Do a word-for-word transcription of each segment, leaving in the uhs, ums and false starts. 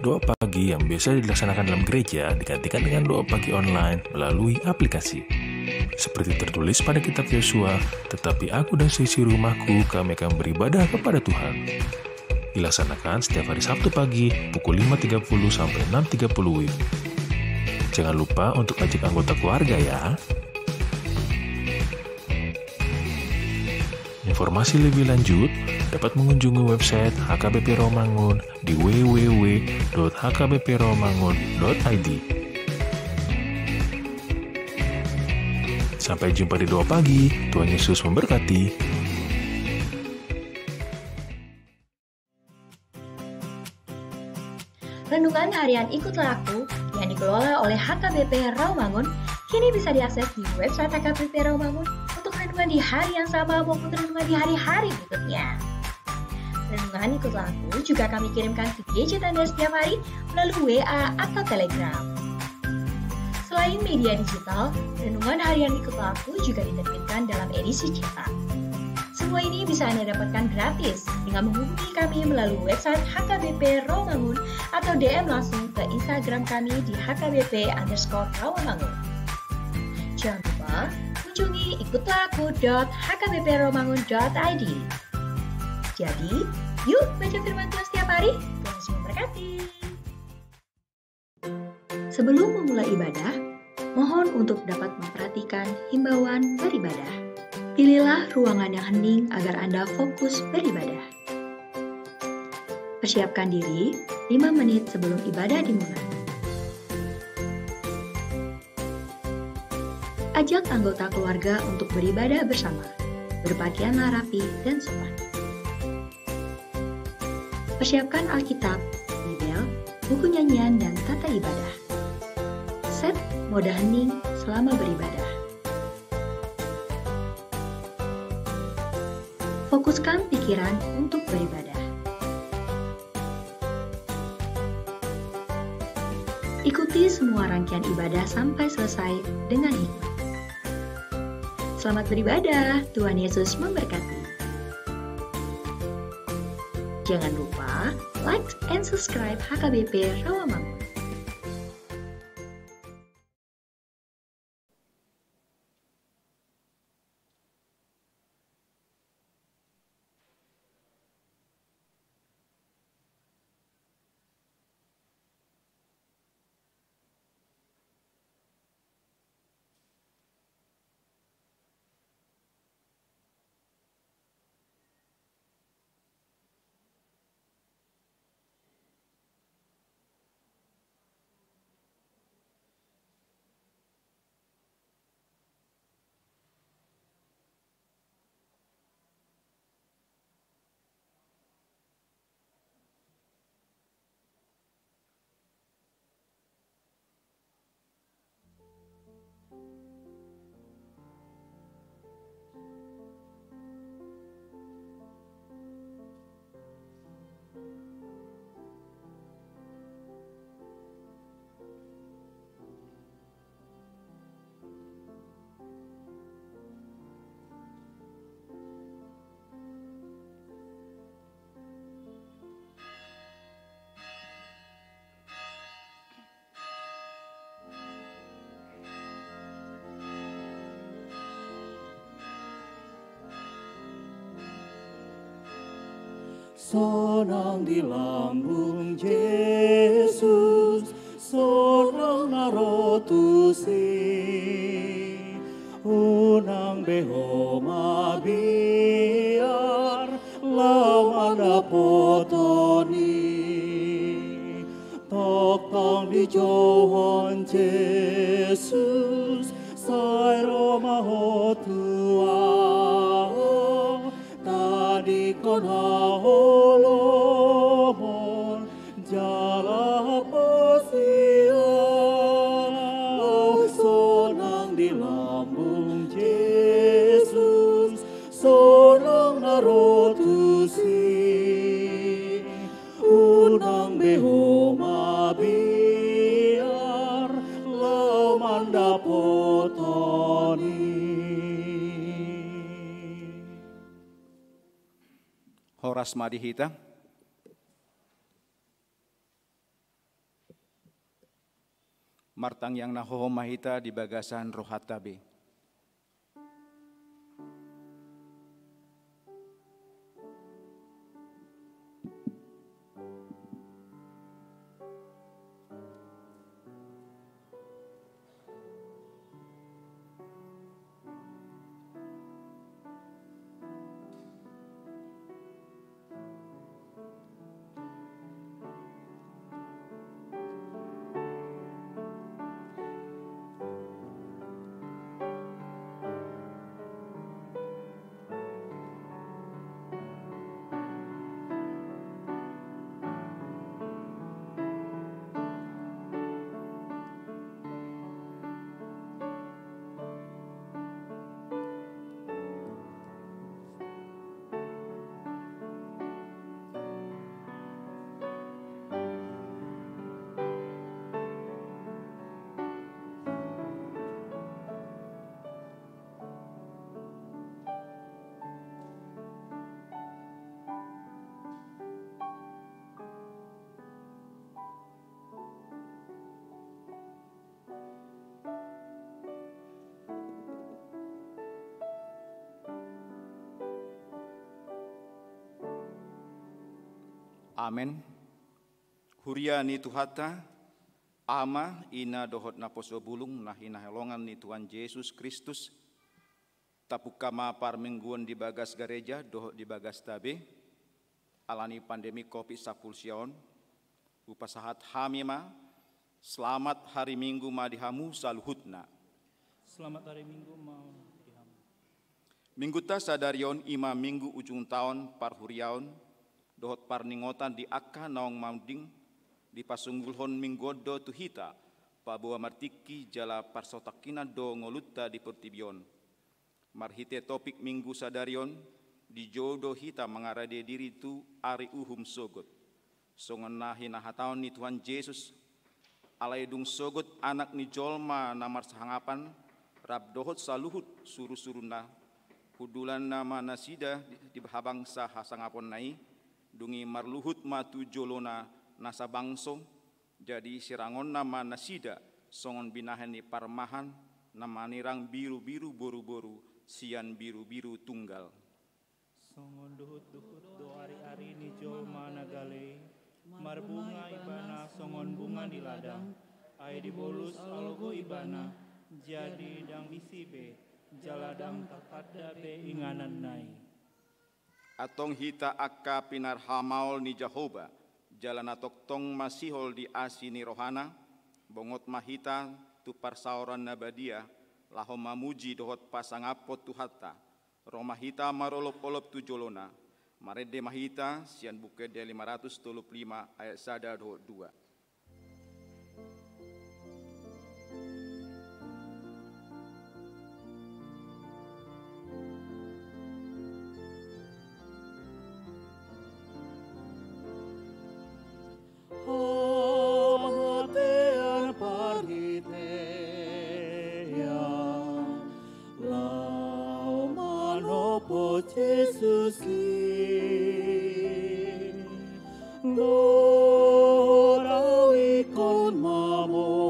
doa pagi yang biasa dilaksanakan dalam gereja digantikan dengan doa pagi online melalui aplikasi. Seperti tertulis pada kitab Yosua, "Tetapi aku dan seisi rumahku, kami akan beribadah kepada Tuhan." Dilaksanakan setiap hari Sabtu pagi pukul lima tiga puluh sampai enam tiga puluh W I B. Jangan lupa untuk ajak anggota keluarga ya. Informasi lebih lanjut dapat mengunjungi website H K B P Rawamangun di w w w dot h k b p rawamangun dot i d. Sampai jumpa di doa pagi. Tuhan Yesus memberkati. Renungan Harian Ikutlah Aku yang dikelola oleh H K B P Rawamangun kini bisa diakses di website H K B P Rawamangun untuk renungan di hari yang sama maupun renungan di hari-hari berikutnya. Renungan Ikutlah Aku juga kami kirimkan via J T N D setiap hari melalui W A atau Telegram. Selain media digital, Renungan Harian Ikutlah Aku juga diterbitkan dalam edisi cetak. Semua ini bisa Anda dapatkan gratis dengan menghubungi kami melalui website H K B P Rawamangun atau D M langsung ke Instagram kami di H K B P underscore Rawamangun. Jangan lupa kunjungi ikutlah aku dot h k b p rawamangun dot i d. Jadi, yuk baca firman Tuhan setiap hari. Tuhan Yesus memberkati. Sebelum memulai ibadah, mohon untuk dapat memperhatikan himbauan beribadah. Pilihlah ruangan yang hening agar Anda fokus beribadah. Persiapkan diri lima menit sebelum ibadah dimulai. Ajak anggota keluarga untuk beribadah bersama. Berpakaianlah rapi dan sopan. Persiapkan Alkitab, Bibel, buku nyanyian, dan tata ibadah. Set mode hening selama beribadah. Fokuskan pikiran untuk beribadah. Ikuti semua rangkaian ibadah sampai selesai dengan hikmat. Selamat beribadah, Tuhan Yesus memberkati. Jangan lupa like and subscribe H K B P Rawamangun. Sonang di lambung Jesus, sonang na ro tusi. Unang be ho mabiar laho mandapothon i. Tongtong dijouhon Jesus sai ro ma ho tu ahu. Tadingkon haholomon jala haporseaon. Sonang di lambung Jesus, sonang na ro tusi. Unang be ho mabiar laho mandapothon i. Horas ma di hita. Martangiang na hohom ma hita di bagasan rohanta be. Amen. Huria ni Tuhanta, Ama, Ina dohot Naposobulung na hinaholongan ni Tuhan Jesus Kristus, tapungka ma parmingguon di bagas gareja dohot di bagasta be, ala ni pandemi covid sampulu sia on, hupasahat hami ma, selamat hari Minggu ma di hamu saluhutna. Selamat hari Minggu ma di hamu. Minggunta sadari on i ma minggu ujung taon parhuriaon, dohot parningotan di angka naung manding, dipasunggulhon minggu on do tu hita, paboa martingki jala parsotangkinan do ngolunta di portibi on. Marhite topik minggu sadari on, dijou do hita mangarade diri tu ari uhum sogot. Songon na hinahataon ni Tuhan Jesus, alai dung sogot Anak ni jolma na marsangapan, rap dohot saluhut surusuruna, hundulanna ma nasida di, di habangsa hasangaponna i, dung i marluhut ma tu jolona nasa bangso, jadi sirangonna ma nasida songon binahen ni parmahan na manirang birubiru boruboru sian birubiru tunggal. Songon duhutduhut do ariari ni jolma na gale i, marbunga ibana songon bunga ni ladang, ai dibolus alogo ibana, jadi ndang disi be, jala ndang tatanda be ingananna i. Antong hita angka pinarhamaol ni Jahowa, jala na tongtong masihol di asi ni rohana, bongot ma hita tu parsaoran na badia, laho mamuji dohot pasangaphon Tuhanta, ro ma hita marolopolop tu jolona, marende ma hita sian Buku Ende lima ratus tolu pulu lima ayat sada dohot dua. Hamatean parhitean laho manopot Jesus i, dohot ingkon mamolus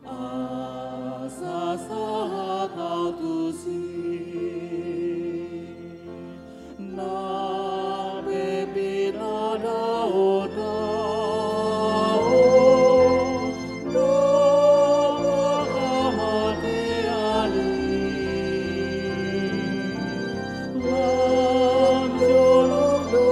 asa sahat ahu tusi. Na pe pinadaodao do hamatean i, lam jolok do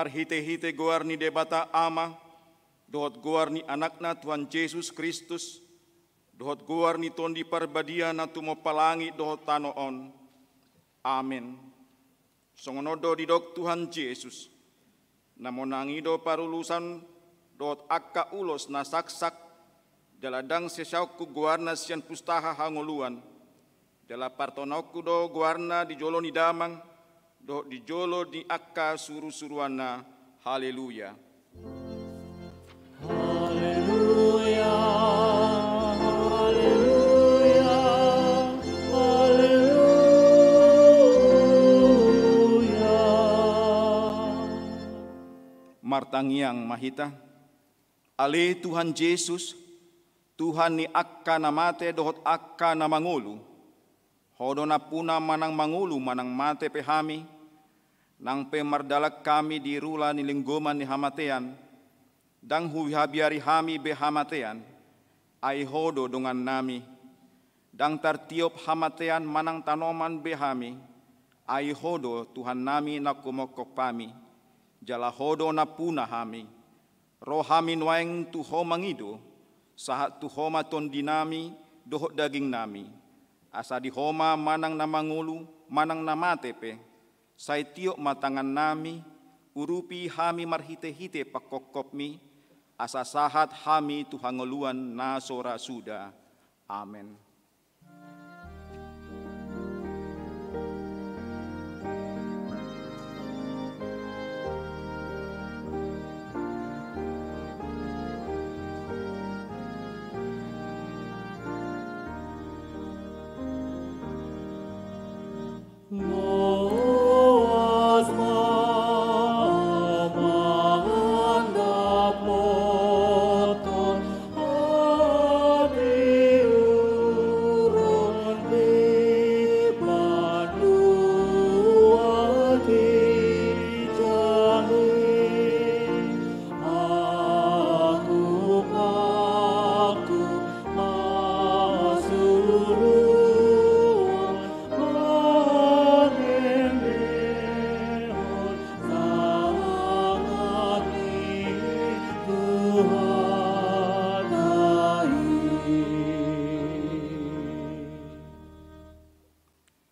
Marhite-hite goar ni Debata Ama, dohot goar ni Anakna Tuhan Jesus Kristus, dohot goar ni Tondi Parbadia na tumompa langit dohot tano on. Amen. Songon on do didok Tuhan Jesus: Na monang i do parulusan dohot angka ulos na saksak, jala ndang sesaonku goarna sian pustaha hangoluan, jala partonaonku do goarna di jolo ni Damang dohot di jolo ni angka surusuruanna. Haleluya. Haleluya, haleluya, haleluya. Martangiang ma hita. Ale Tuhan Jesus, Tuhan ni angka na mate dohot angka na mangolu, Ho do nampuna manang mangolu manang mate pe hami, nang pe mardalan hami di rula ni linggoman ni hamatean, ndang huhabiari hami be hamatean, ai Ho do dongannami. Ndang tartiop hamatean manang tanoman be hami, ai Ho do Tuhannami na humophop hami, jala Ho do nampuna hami. Ro hami nuaeng tu Ho mangido, sahat tu Ho ma tondinami dohot dagingnami. Asa di Ho ma manang na mangolu manang na mate pe, sai tiop ma tangannami, urupi hami marhite-hite panghophopmi, asa sahat hami tu hangoluan na so ra suda. Amen.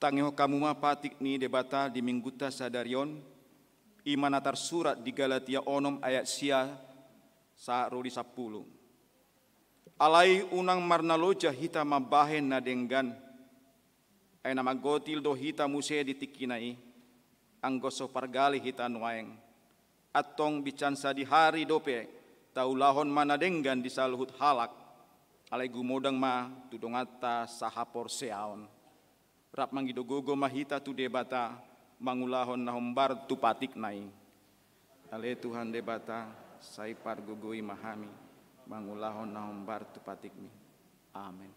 Tangihon hamu ma patik ni Debata di Minggunta sadari on, i ma na tarsurat di Galatia onom ayat sia sahat ro di sampulu. Alai unang marnaloja hita mambahen na denggan, ai na manggotil do hita muse di tingkina i, anggo so pargale hita nuaeng. Antong binsan sadihari dope taulahon ma na denggan di saluhut halak, alai gumodang ma tu donganta sahaporseaon. Rap mangido gogo ma hita tu Debata, mangulahon na hombar tu patikna i. Ale Tuhan Debata, sai pargogoi ma hami, mangulahon na hombar tu patikmi. Amen.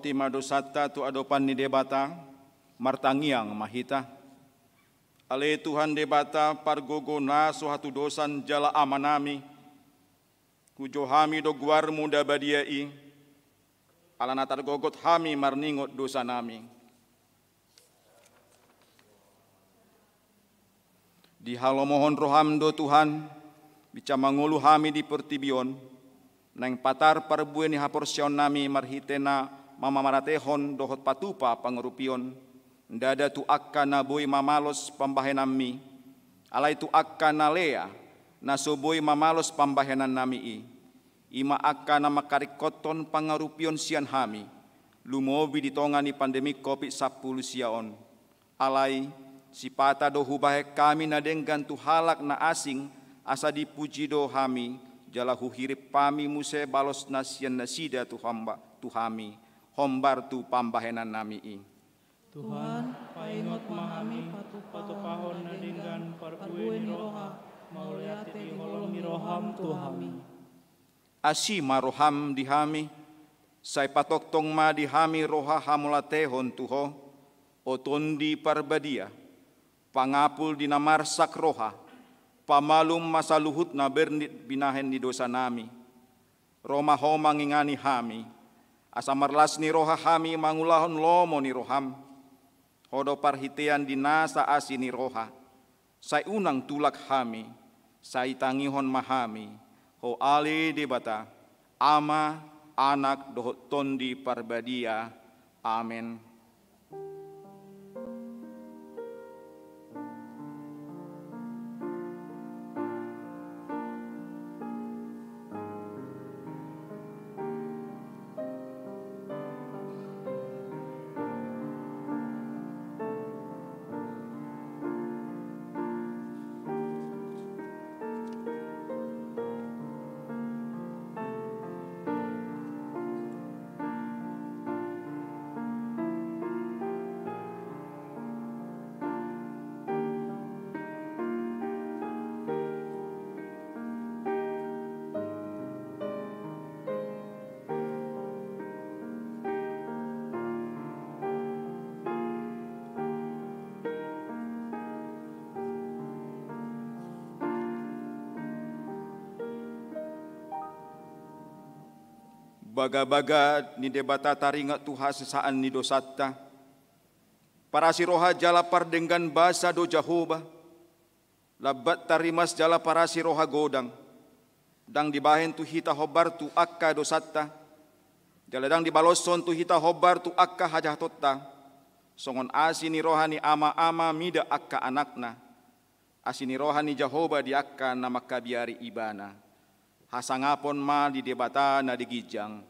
Tima dosanta tu adopan ni Debata, martangiang ma hita. Ale Tuhan Debata, pargogo na so hatudosan jala Amanami, hujo hami do goarmu na badia i, ala na targogot hami marningot dosanami. Dihalomohon roham do Tuhan, binsa mangolu hami di portibi on, naeng patar parbue ni haporseaonnami marhite na mamaratehon dohot patupa pangurupion, ndada tu angka na boi mamalos pambahenanmi, alai tu angka na lea, na so boi mamalos pambahenannami i. I ma angka na mangkaringkothon pangarupion sian hami, lumobi di tonga ni pandemi covid sampulu sia on. Alai, sipata do hubahen hami na denggan tu halak na asing, asa dipuji do hami, jala huhirim hami muse balosna sian nasida tu hamba, tu hami, hombar tu pambahenannami i. Tuhan, paingot ma hami, patupahon na denggan parbue ni roha, mauliate di holong ni roham tu hami. Asi ma roham di hami, sai patongtong ma di hami roha hamauliatehon tu Ho, O Tondi Parbadia, pangapul di na marsak roha, pamalum ma saluhut na bernit binahen ni dosanami. Ro ma Ho mangingani hami, asa marlas ni roha hami mangulahon lomo ni roham. Ho do parhitean di nasa asi ni roha, sai unang tulak hami, sai tangihon ma hami, Ho ale Debata, Ama, Anak, dohot Tondi Parbadia. Amen. Bagabaga ni Debata taringot tu hasesaan ni dosanta. Parasi roha jala pardenggan basa do Jahowa. Lambat tarimas jala parasi roha godang. Ndang dibahen tu hita hombar tu angka dosanta, jala ndang dibaloshon tu hita hombar tu angka hajahatonta. Songon asi ni roha ni ama-ama mida angka anakna, asi ni roha ni Jahowa di angka na mangkabiari ibana. Hasangapon ma di Debata na di ginjang.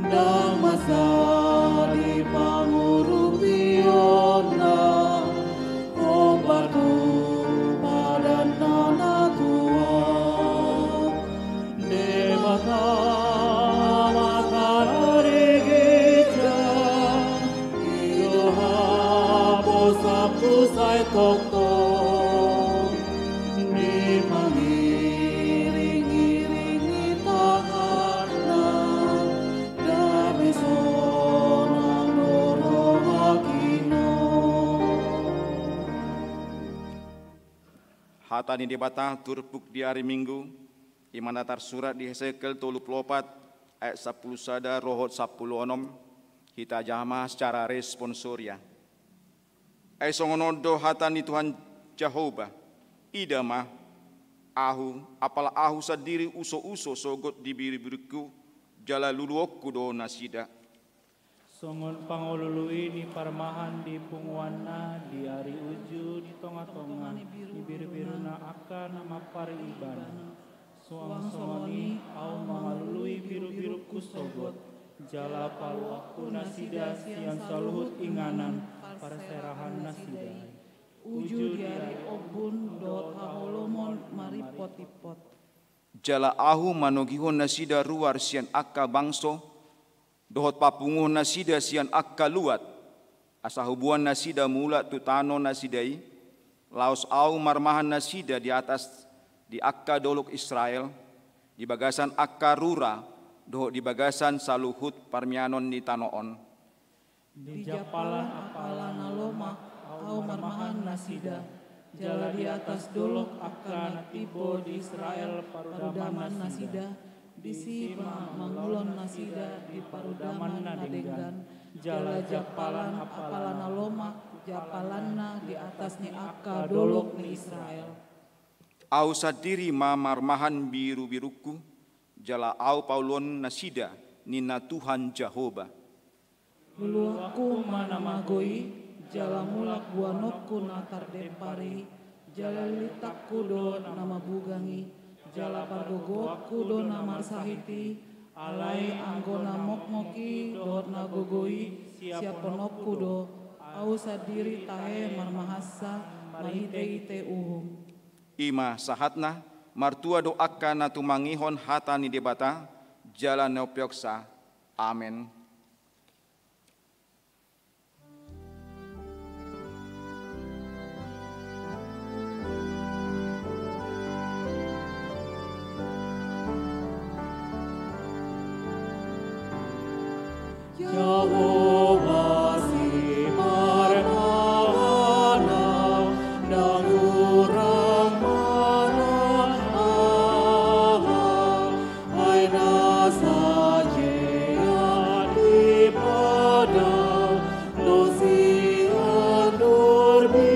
Ndang mansai pangurupionna, hombar tu padanna na tua. Debata Ama na di ginjang, i do haposanku sai tongtong. Dipangiring-iring ni tanganna, damei sonang do rohakina. Hata ni Debata turpuk di ari Minggu, i ma na tarsurat di Hesekiel tolu pulu opat ayat sampulu sada dohot sampulu onom, hita jamah secara responsoria. Ai songon on do hata ni Tuhan Jahowa, ida ma, ahu, apala ahu sandiri uso-uso sogot di biru-birungku, jala luluonku do nasida. Songon pangolului ni parmahan di punguanna di ari uju di tonga-tonga ni biru-biruna angka na mampar ibana. Suang songon i ahu mangalului biru-birungku sogot, jala paluahku nasida sian saluhut inganan parserahan nasida. Uju di ari ombun dohot haholomon marimpot-impot. Jala ahu manogihon nasida ruar sian angka bangso, dohot papunguhon nasida sian angka luat, asa huboan nasida mulak tu tano nasida i, laos ahu marmahan nasida di atas di angka dolok Israel, di bagasan angka rura, dohot di bagasan saluhut parmianon ni tano on. Di jampalan apala na lomak ahu marmahan nasida, jala di atas dolok angka na timbo di Israel parudaman nasida, disi ma mangulon nasida di parudaman na denggan, jala jampalan apala na lomak jampalanna di atas ni angka dolok ni Israel. Ahu sandiri ma marmahan biru-birungku, jala ahu pauluhon nasida, ninna Tuhan Jahowa. Luluanku ma na mago i, jala mulak buanonku na tardempar i, jala lintangku do na mabugang i, jala pargogoonku do na marsahit i, alai anggo na mokmok i dohot na gogo i siaphononku do, ahu sandiri tahe marmahansa marhite-hite uhum. I ma sahatna, martua do angka na tumangihon hata ni Debata, jala na umpeopsa. Amen. Jahowa si marhana, ndang hurang manang aha, ai na sadia di padang do sian durbianna.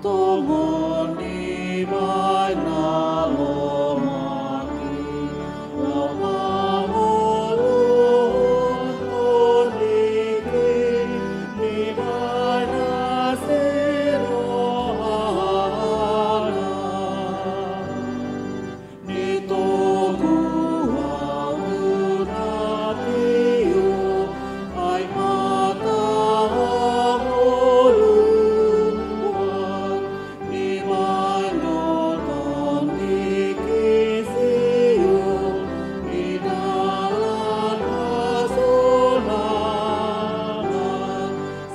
Tongon dibahen na lomak i laho mangolu, tongon diki dibahen na sirohana. Di togu ahu na tio, ai mata hangoluan, dibahen do tongon diki sio, di dalan hasonangan.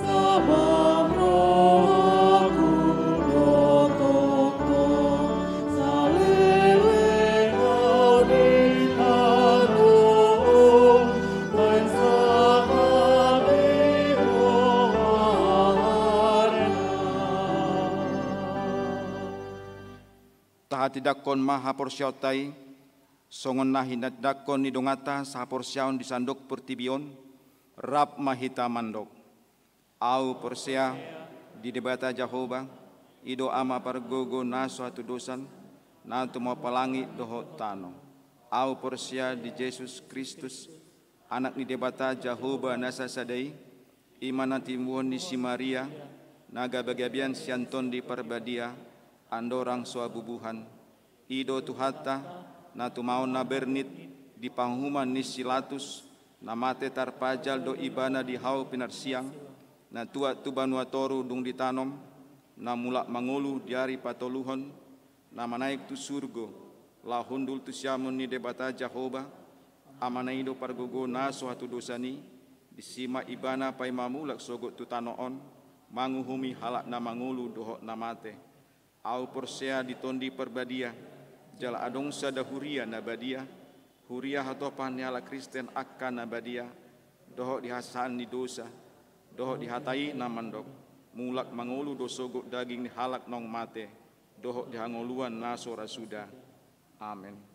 Sabam rohaku do tongtong saleleng ahu di tano on, bahen sangap ni rohana. Tahatindangkon ma haporseaonta i, songon na hinatindangkon ni donganta sahaporseaon di sandok portibi on, rap ma hita mandok. Ahu porsea di Debata Jahowa, i do Ama pargogo na so hatudosan, na tumompa langit dohot tano. Ahu porsea di Jesus Kristus, Anak ni Debata Jahowa na sasada i, i ma na tinubuhon ni si Maria, na gabe-gabean sian Tondi Parbadia, andorang so habubuhan. I do Tuhanta, na tumaon na bernit di panguhuman ni si Latus, na mate tarpajal do Ibana di hau pinarsiang, na tuat tu banua toru dung ditanom, na mulak mangolu di ari patoluhon, na manaek tu surgo, laho hundul tu siamun ni Debata Jahowa, Amana i do pargogo na so hatudosan i, disi ma Ibana paima mulak sogot tu tano on, manguhumi halak na mangolu dohot na mate. Ahu porsea di Tondi Parbadia, jala adong sada huria na badia, huria hatopan ni halak Kristen angka na badia, dohot di hasesaan ni dosa, dohot di hata i na mandok, mulak mangolu do sogot daging ni halak naung mate, dohot di hangoluan na so ra suda. Amen.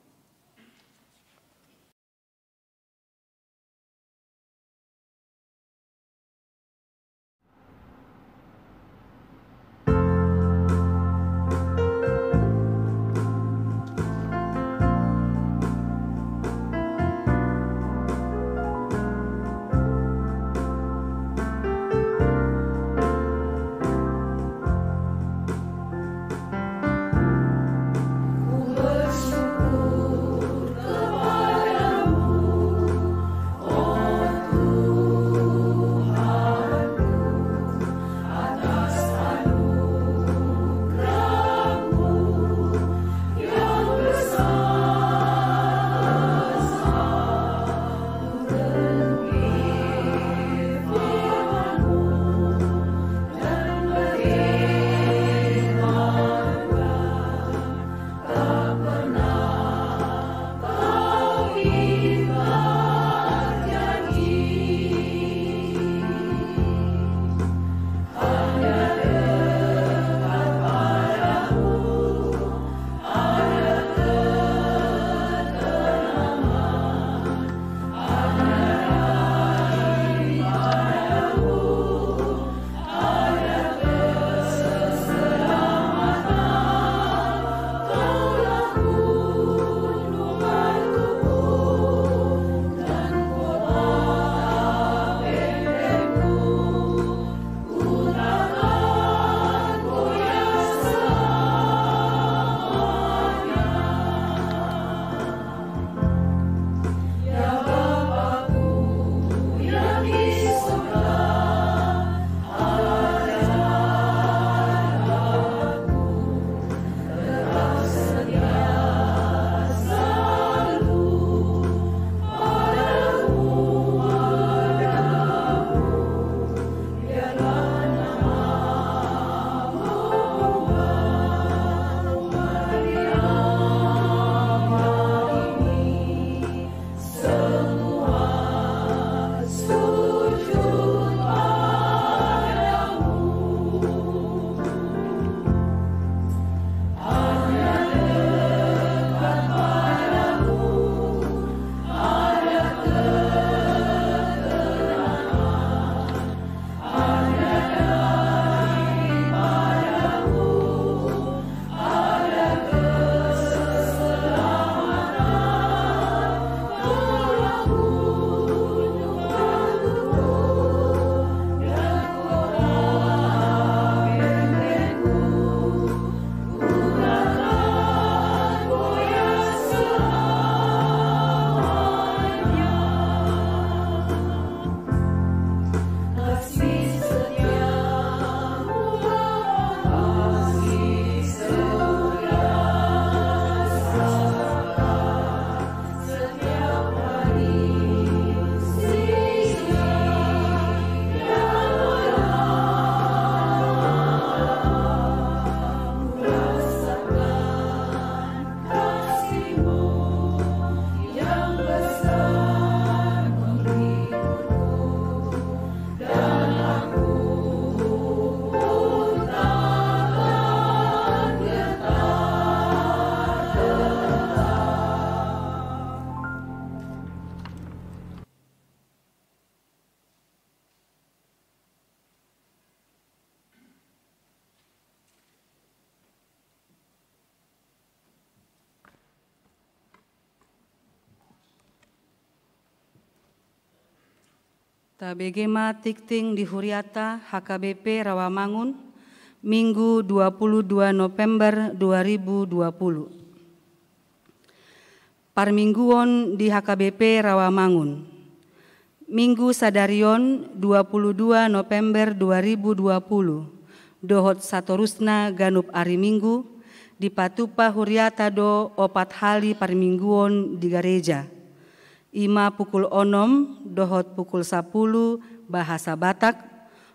Tabege ma tingting di huriata H K B P Rawamangun, Minggu dua puluh dua November dua ribu dua puluh. Parmingguon di H K B P Rawamangun. Minggu sadari on, dua puluh dua November dua ribu dua puluh, dohot satorusna ganup ari Minggu, dipatupa huriata do opat hali parmingguon di gareja. Ima pukul onom dohot pukul sapuluh bahasa Batak,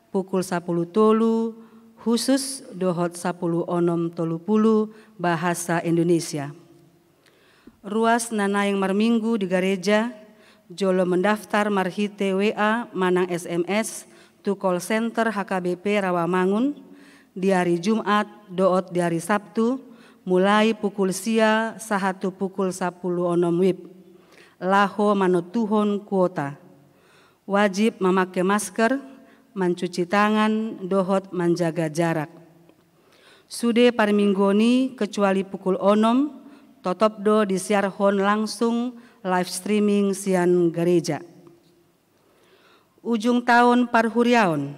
pukul sapuluh tolu husus dohot sapuluh onom tolu puluh bahasa Indonesia. Ruas na naeng marminggu di gareja, jolo mendaftar marhite W A manang S M S tu call center H K B P Rawamangun, di ari Jumat dohot di ari Sabtu, mulai pukul sia sahat tu pukul sapuluh onom wib, laho manontuhon kuota. Wajib mamake masker, mancuci tangan, dohot manjaga jarak. Sude parmingguon i kecuali pukul onom, totop do disiarhon langsung live streaming sian gareja. Ujung taon parhuriaon.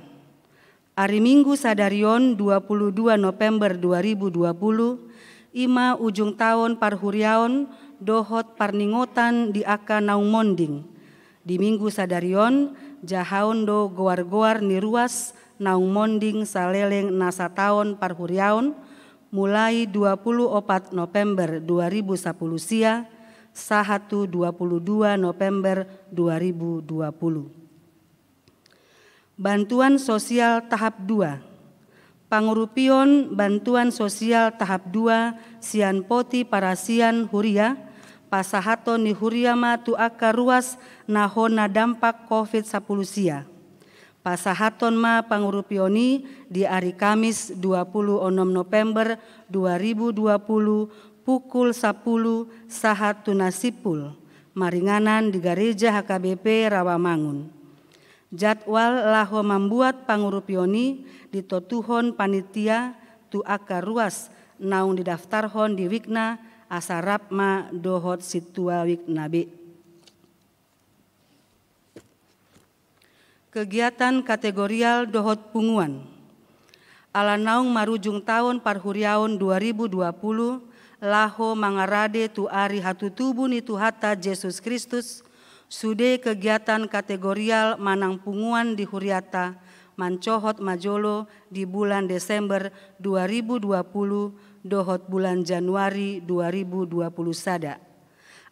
Ari Minggu sadari on dua puluh dua November dua ribu dua puluh, ima ujung taon parhuriaon dohot parningotan di angka naung monding. Di Minggu sadari on, jahaon do goar-goar ni ruas naung monding saleleng na sataon parhuriaon, mulai dua puluh opat November dua ribu sapuluh sia, sahat tu dua puluh dua November dua ribu dua puluh. Bantuan sosial tahap dua. Pangurupion bantuan sosial tahap dua sian poti parasian huria, pasahaton ni huria ma tu angka ruas na hona dampak covid sapuluh sia. Pasahaton ma pangurupion i di ari Kamis dua puluh onom November dua ribu dua puluh pukul sapuluh sahat tu na simpul, maringanan di gareja H K B P Rawamangun. Jadwal laho mambuat pangurupion i ditontuhon panitia tu angka ruas naung didaftarhon di wikna, asa rap ma dohot sintua wikna be. Kegiatan kategorial dohot punguan. Ala naung marujung taon parhuriaon dua ribu dua puluh, laho mangarade tu ari hatutubu ni Tuhanta Jesus Kristus, sude kegiatan kategorial manang punguan di huriata mancohot ma jolo di bulan Desember dua ribu dua puluh dohot bulan Januari dua ribu dua puluh sada.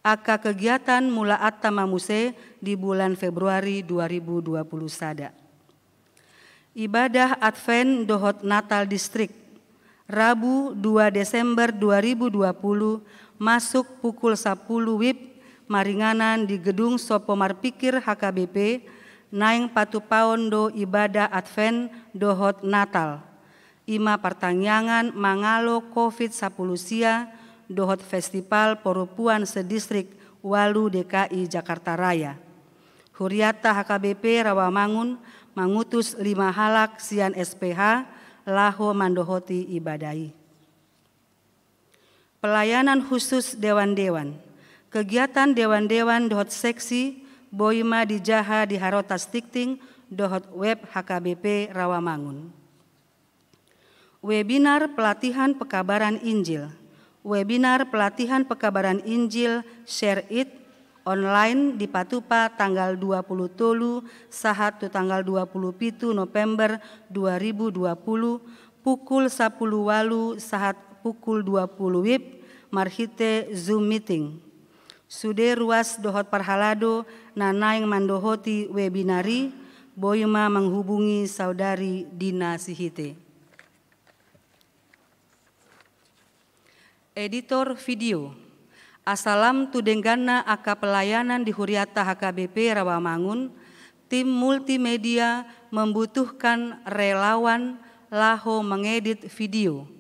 Angka kegiatan mulaanta ma muse di bulan Februari dua ribu dua puluh sada. Ibadah Advent dohot Natal Distrik. Rabu dua Desember dua ribu dua puluh, masuk pukul sapuluh wib, maringanan di Gedung Sopo Marpikir H K B P, naeng patupaon do ibadah Advent dohot Natal. Ima partangiangan mangalo covid sapuluh sia dohot festival porupuan sedistrik ualu D K I Jakarta Raya. Huriata H K B P Rawamangun mangutus lima halak sian S P H laho mandohoti ibadah i. Pelayanan khusus dewan-dewan. Kegiatan dewan-dewan dohot seksi boi ma dijaha di harotas tingting dohot web H K B P Rawamangun. Webinar pelatihan pekabaran Injil. Webinar pelatihan pekabaran Injil Share It online dipatupa tanggal dua puluh tolu sahat tu tanggal dua puluh pitu November dua ribu dua puluh, pukul sapuluh walu sahat pukul dua puluh wib, marhite Zoom meeting. Sude ruas dohot parhalado na naeng mandohoti webinar i, boi ma manghubungi saudari Dina Sihite. Editor video. Asa lam tu dengganna angka pelayanan di huriata H K B P Rawamangun, tim multimedia membutuhkan relawan laho mengedit video.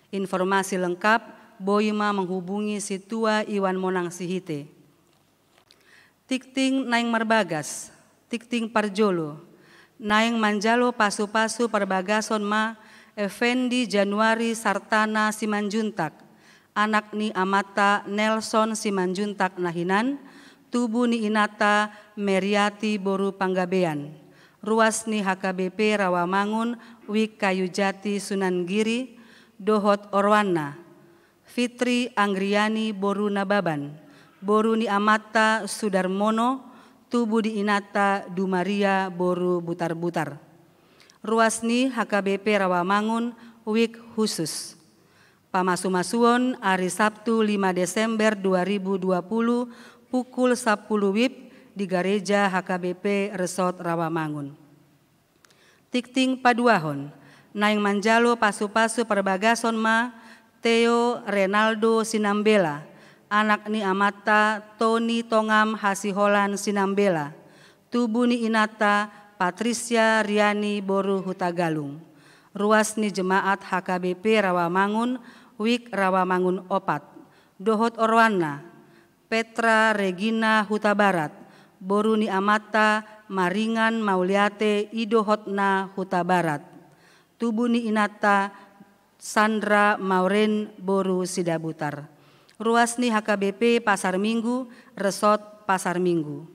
Informasi lengkap boi ma menghubungi Sintua Iwan Monang Sihite. Tingting naeng marbagas, tingting parjolo. Naeng manjalo pasu-pasu parbagason ma Effendi Januari Sartana Simanjuntak, anak ni amanta Nelson Simanjuntak na hinan, tubu ni inanta Meriati boru Panggabean. Ruas ni H K B P Rawamangun, Wik Kayu Jati, Sunan Giri, dohot oroanna, Fitri Anggriani boru Nababan, boru ni amanta Sudarmono, tubu ni inanta Dumaria boru Butarbutar. Ruas ni H K B P Rawamangun, Wik Khusus. Pamasumasuon, ari Sabtu lima Desember dua ribu dua puluh, pukul sampulu wib, di Gareja H K B P Resort Rawamangun. Tingting paduahon, naeng manjalo pasupasu parbagason ma Theo Renaldo Sinambela, anak ni amanta Toni Tongam Hasiholan Sinambela, tubu ni inanta Patricia Riani boru Hutagalung. Ruas ni jemaat H K B P Rawamangun, Wik Rawamangun opat, dohot oroanna, Petra Regina Hutabarat, boru ni amanta Maringan Mauliate i dohotna Hutabarat, tubu ni inanta Sandra Mauren boru Sidabutar. Ruas ni H K B P Pasar Minggu, Resort Pasar Minggu.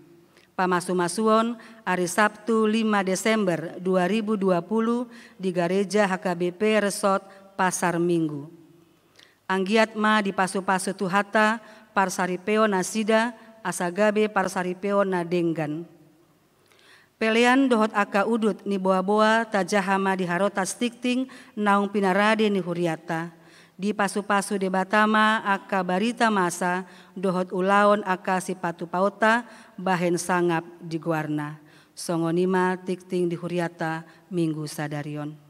Pamasumasuon, ari Sabtu lima Desember dua ribu dua puluh, di Gareja H K B P Resort Pasar Minggu. Anggiat ma dipasupasu Tuhanta parsaripeon nasida, asa gabe parsaripeon na denggan. Pelean dohot angka udut ni boaboa tajaha ma di harotas tingting naung pinarade ni hurianta. Dipasupasu Debata ma angka barita masa dohot ulaon angka sipatupaonta bahen sangap di goarna. Songon i ma tingting di hurianta Minggu sadari on.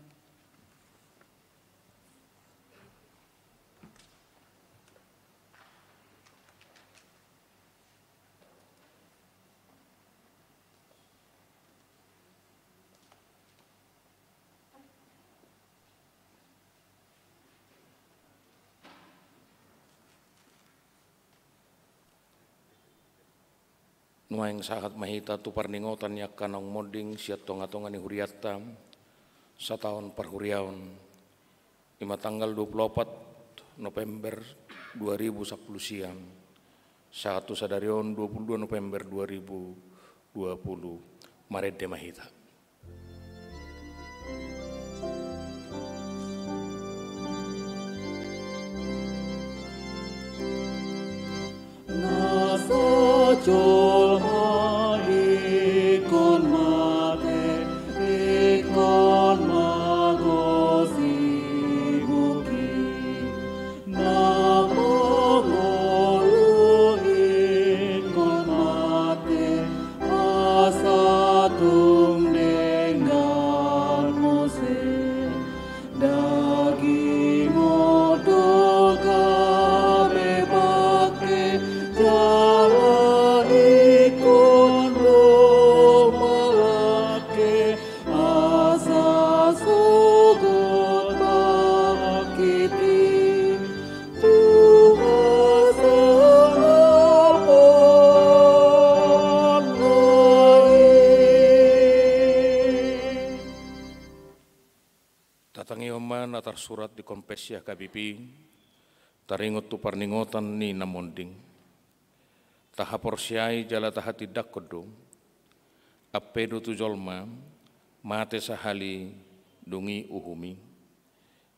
Nuaeng sahat ma hita tu parningotan ni angka naung monding sian tongatonga ni hurianta, sataon parhuriaon, i ma tanggal dua puluh opat November dua ribu sampulu sia, sahat tu sadari on dua puluh dua November dua ribu dua puluh, marende ma hita. Nasa jolma ingkon mate, ingkon mago sibuki. Na mangolu ingkon mate, asa tung denggan muse. Daging on do gabe bangke, jala ingkon do malangke, asa sogot bangkit i tu hasangapon na i. Tatangihon ma na tarsurat di Konfessi H K B P, taringot tu parningotan ni na monding. Tahaporseai jala tahatindangkon do, ampe do tu jolma, mate sahali, dung i uhum i.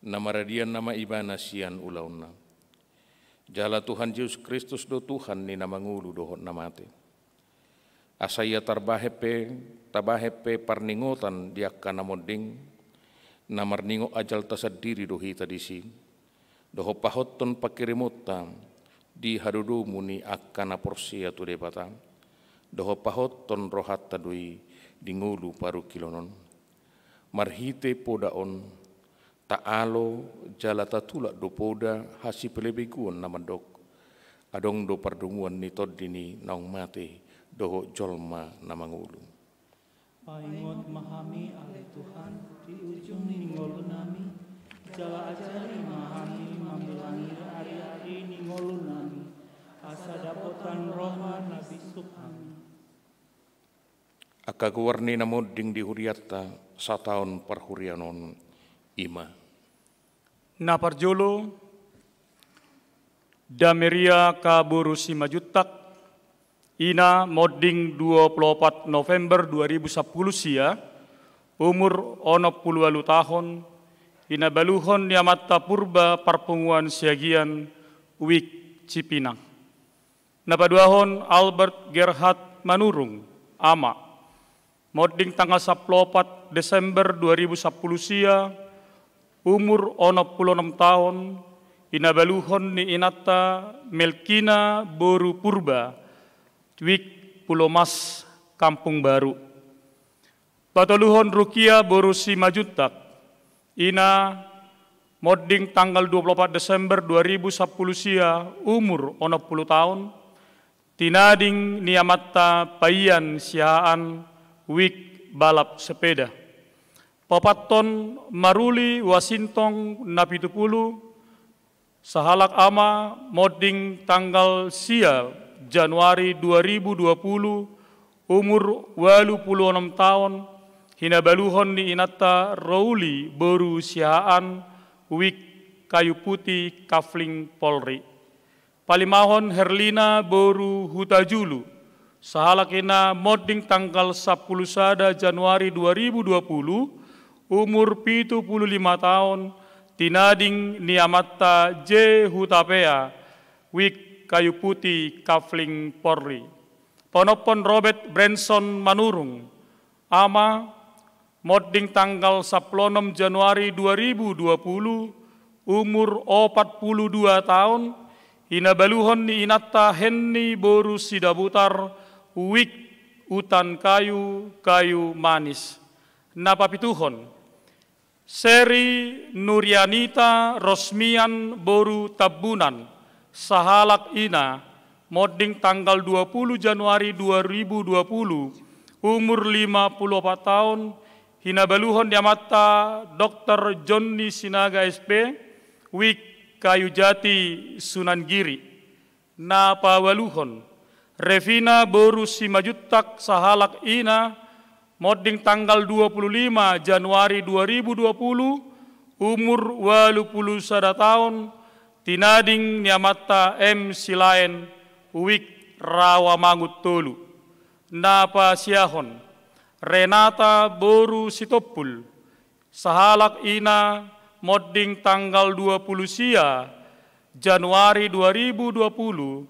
Na maradian nama ibana sian ulaonna. Jala Tuhan Jesus Kristus do Tuhan ni na mangolu dohot na mate. Asa ia tarbahen pe, tabahen pe parningotan di angka na monding, na marningot ajalta sandiri do hita disi, dohot pahothon pangkirimonta di hadodomu ni angka na porsea tu Debata, dohot pahothon rohanta do i di ngolu parungkilon on. Marhite poda on, taalo jala tatulak do poda hasipelebeguon na mandok, adong do pardomuan ni tondi ni naung mate dohot jolma na mangolu. Paingot ma hami ale Tuhan di ujung ni ngolunami, jala ajari ma hami mambilangi ariari ni ngolunami, asa dapotan roha na bisuk hami. Angka goar ni na monding di hurianta sataon parhuriaon on i ma. Na parjolo, Dameria Kaboru Simanjuntak, ina, monding dua puluh opat November dua ribu sampulu sia, umur onom pulu ualu taon, hinabaluhon ni amanta Purba Parpunguan Siagian, Wik Cipinang. Na paduahon Albert Gerhard Manurung, ama, monding tanggal sampulu opat Desember dua ribu sampulu sia, umur onom pulu onom taon, hinabaluhon ni inanta Melkina boru Purba, Wik Pulomas, Kampung Baru. Patoluhon Rukia boru Simanjuntak, ina, monding tanggal dua pulu opat Desember dua ribu sampulu sia, umur onom pulu taon, tinading ni amanta Paian Siahaan, Wik balap sepeda. Paopathon Maruli Wasintong na pitu pulu, sahalak ama, monding tanggal sia Januari dua ribu dua pulu, umur ualu pulu onom taon, hinabaluhon ni inanta Rouli boru Siahaan, Wik Kayu Putih, Kafling, Polri. Palimahon Herlina boru Hutajulu, sahalak ina, monding tanggal sampulu sada Januari dua ribu dua pulu, umur pitu pulu lima taon, tinading ni amanta J Hutapea, Wik Kayu Putih, Kafling, Polri. Paonomhon Robert Branson Manurung, ama, monding tanggal sampulu onom Januari dua ribu dua pulu, umur opat pulu dua taon, hinabaluhon ni inanta Henni boru Sidabutar, Wik Utan Kayu, Kayu Manis. Na papituhon Seri Nurianita Rosmian boru Tambunan, sahalak ina, monding tanggal dua pulu Januari dua ribu dua pulu, umur lima pulu opat taon, hinabaluhon ni amanta Doktor Jonni Sinaga S P, Wik Kayu Jati, Sunan Giri. Na paualuhon Revina boru Simanjuntak, sahalak ina, monding tanggal dua pulu lima Januari dua ribu dua pulu, umur ualu pulu sada taon, tinading ni amanta M Silaen, Wik Rawamangun tolu. Na pasiahon Renata boru Sitompul, sahalak ina, monding tanggal dua pulu sia Januari dua ribu dua pulu,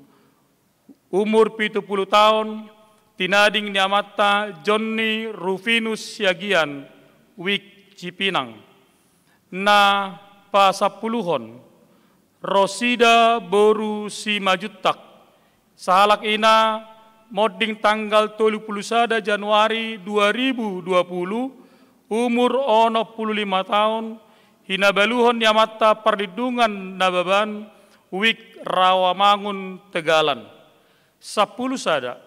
umur pitu pulu taon, tinading ni amanta Jonni Rufinus Siagian, Wik Cipinang. Na pasampuluhon Rosida boru Simanjuntak, sahalak ina, monding tanggal tolu pulu sada Januari dua ribu dua pulu, umur onom pulu lima taon, hinabaluhon ni amanta Parlindungan Nababan, Wik Rawamangun, Tegalan. Sampulu sada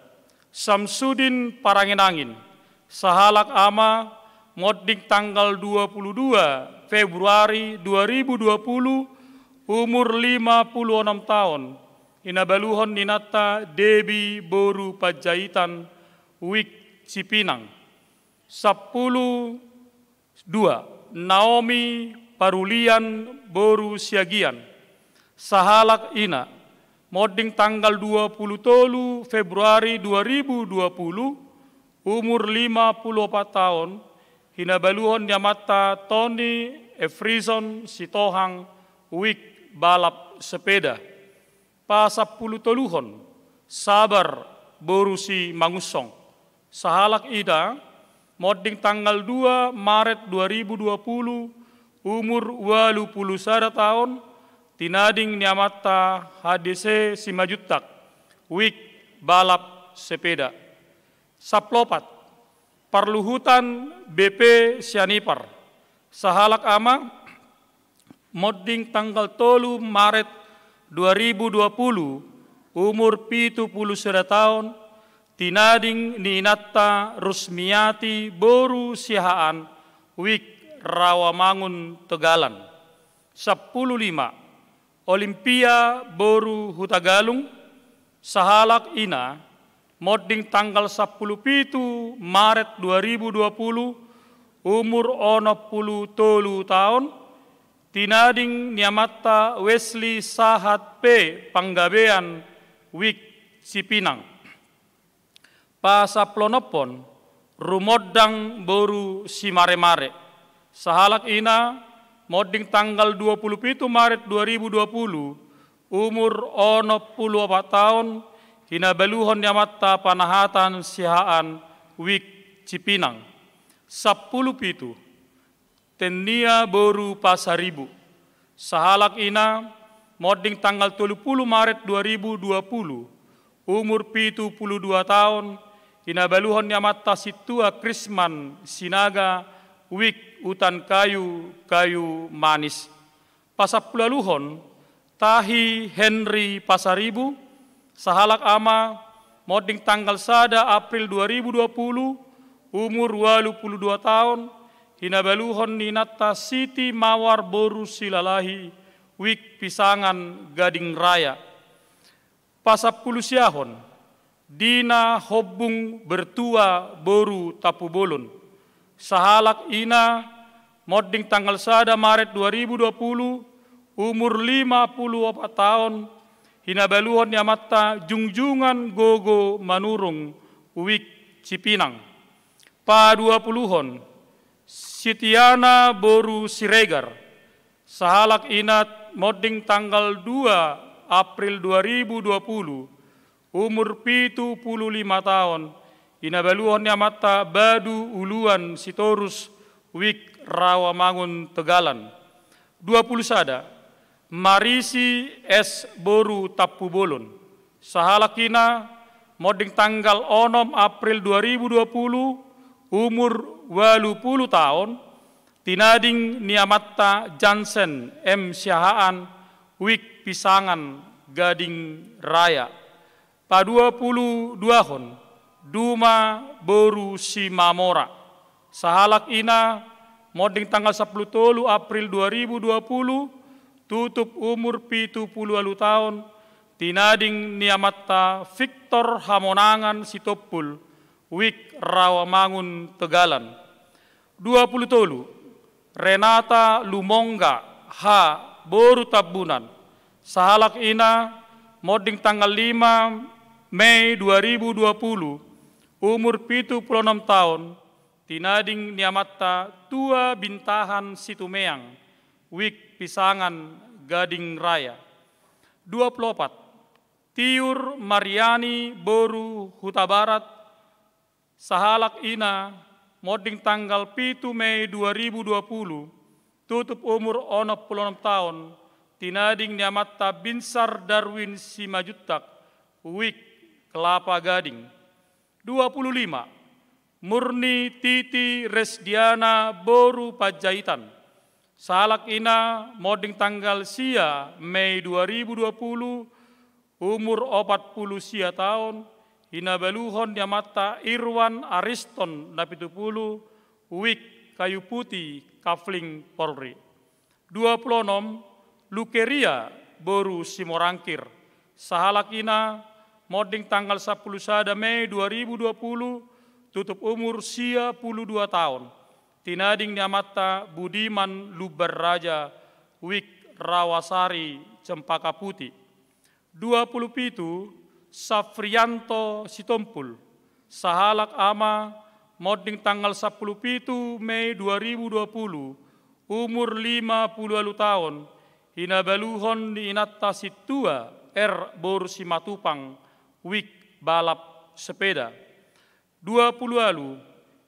Samsudin Paranginangin, sahalak ama, monding tanggal dua pulu dua Februari dua ribu dua pulu, umur lima pulu onom taon, hinabaluhon ni inanta Debi boru Panjaitan, Wik Cipinang. Sampulu dua Naomi Parulian boru Siagian, sahalak ina, monding tanggal dua pulu tolu Februari dua ribu dua pulu, umur lima pulu opat taon, hinabaluhon ni amanta Toni Efrison Sitohang, Wik balap sepeda. Pasampulu toluhon Sabar boru Simangunsong, sahalak ina, monding tanggal dua Maret dua ribu dua pulu, umur ualu pulu sada taon, tinading ni amanta H D C Simanjuntak, Wik balap sepeda. Sampulu opat Parluhutan B P Sianipar, sahalak ama, monding tanggal tolu Maret dua ribu dua pulu, umur pitu pulu sada taon, tinading ni inanta Rusmiati boru Siahaan, Wik Rawamangun, Tegalan. Sampulu lima Olimpia boru Hutagalung, sahalak ina, monding tanggal sampulu pitu Maret dua ribu dua pulu, umur onom pulu tolu taon, tinading ni amanta Wesley Sahat P Panggabean, Wik Cipinang. Pasampulu onomhon Rumondang boru Simaremare. Sahalak ina, monding tanggal dua puluh pitu Maret dua ribu dua puluh, umur onom pulu opat taon, hinabaluhon ni amanta Panahatan Siahaan, Wik Cipinang. Sampulu pitu, Tennia boru Pasaribu. Sahalak ina, monding tanggal tolu pulu Maret dua ribu dua puluh, umur pitu pulu dua taon, hinabaluhon ni amanta Sintua Krisman Sinaga, Wik Utan Kayu, Kayu Manis. Pasampulualuhon, Tahi Henry Pasaribu, sahalak ama, monding tanggal sada April dua ribu dua puluh, umur ualu pulu dua taon, hinabaluhon ni inanta Siti Mawar boru Silalahi, Wik Pisangan, Gading Raya. Pasampulusiahon, Dina Hombung Bertua boru Tampubolon. Sahalak ina, monding tanggal sada Maret dua ribu dua puluh, umur lima pulu opat taon, hinabaluhon ni amanta Jungjungan Gogo Manurung, Wik Cipinang. Paduapuluhon, Sitiana boru Siregar. Sahalak ina, monding tanggal dua April dua ribu dua puluh, umur pitu pulu lima taon, hinabaluhon ni amanta Badu Uluan Sitorus, Wik Rawamangun, Tegalan. Dua pulu sada, Marisi S boru Tampubolon. Sahalak ina, monding tanggal onom April dua ribu dua puluh, umur ualu pulu taon, tinading ni amanta Jansen M Siahaan, Wik Pisangan, Gading Raya. Paduapuluduahon, Duma boru Simamora. Sahalak ina, monding tanggal sampulu tolu April dua ribu dua puluh, tutup umur pitu pulu ualu taon, tinading ni amanta Victor Hamonangan Sitompul, Wik Rawamangun, Tegalan. Dua pulu tolu, Renata Lumongga H boru Tambunan. Sahalak ina, monding tanggal lima Mei dua ribu dua puluh, umur pitu pulu onom taon, tinading ni amanta Tua Bintahan Situmeang, Wik Pisangan, Gading Raya. Dua pulu opat, Tiur Mariani boru Hutabarat. Sahalak ina, monding tanggal pitu Mei dua ribu dua puluh, tutup umur onom pulu onom taon, tinading ni amanta Binsar Darwin Simanjuntak, Wik Kelapa Gading. Dua pulu lima, Murni Titi Resdiana boru Panjaitan. Sahalak ina, monding tanggal sia Mei dua ribu dua puluh, umur opat pulu sia taon, hinabaluhon ni amanta Irwan Ariston Napitupulu, Wik Kayu Putih, Kafling, Polri. Dua pulu onom, Lukeria boru Simorangkir. Sahalak ina, monding tanggal sampulu sada Mei dua ribu dua puluh, tutup umur sia pulu dua taon, tinading ni amanta Budiman Lumban Raja, Wik Rawasari, Cempaka Putih. Dua pulu pitu, Safrianto Sitompul. Sahalak ama, monding tanggal sampulu pitu Mei dua ribu dua puluh, umur lima pulu ualu taon, hinabaluhon ni inanta Sintua R boru Simatupang, Wik Balap Sepeda. Dua pulu ualu,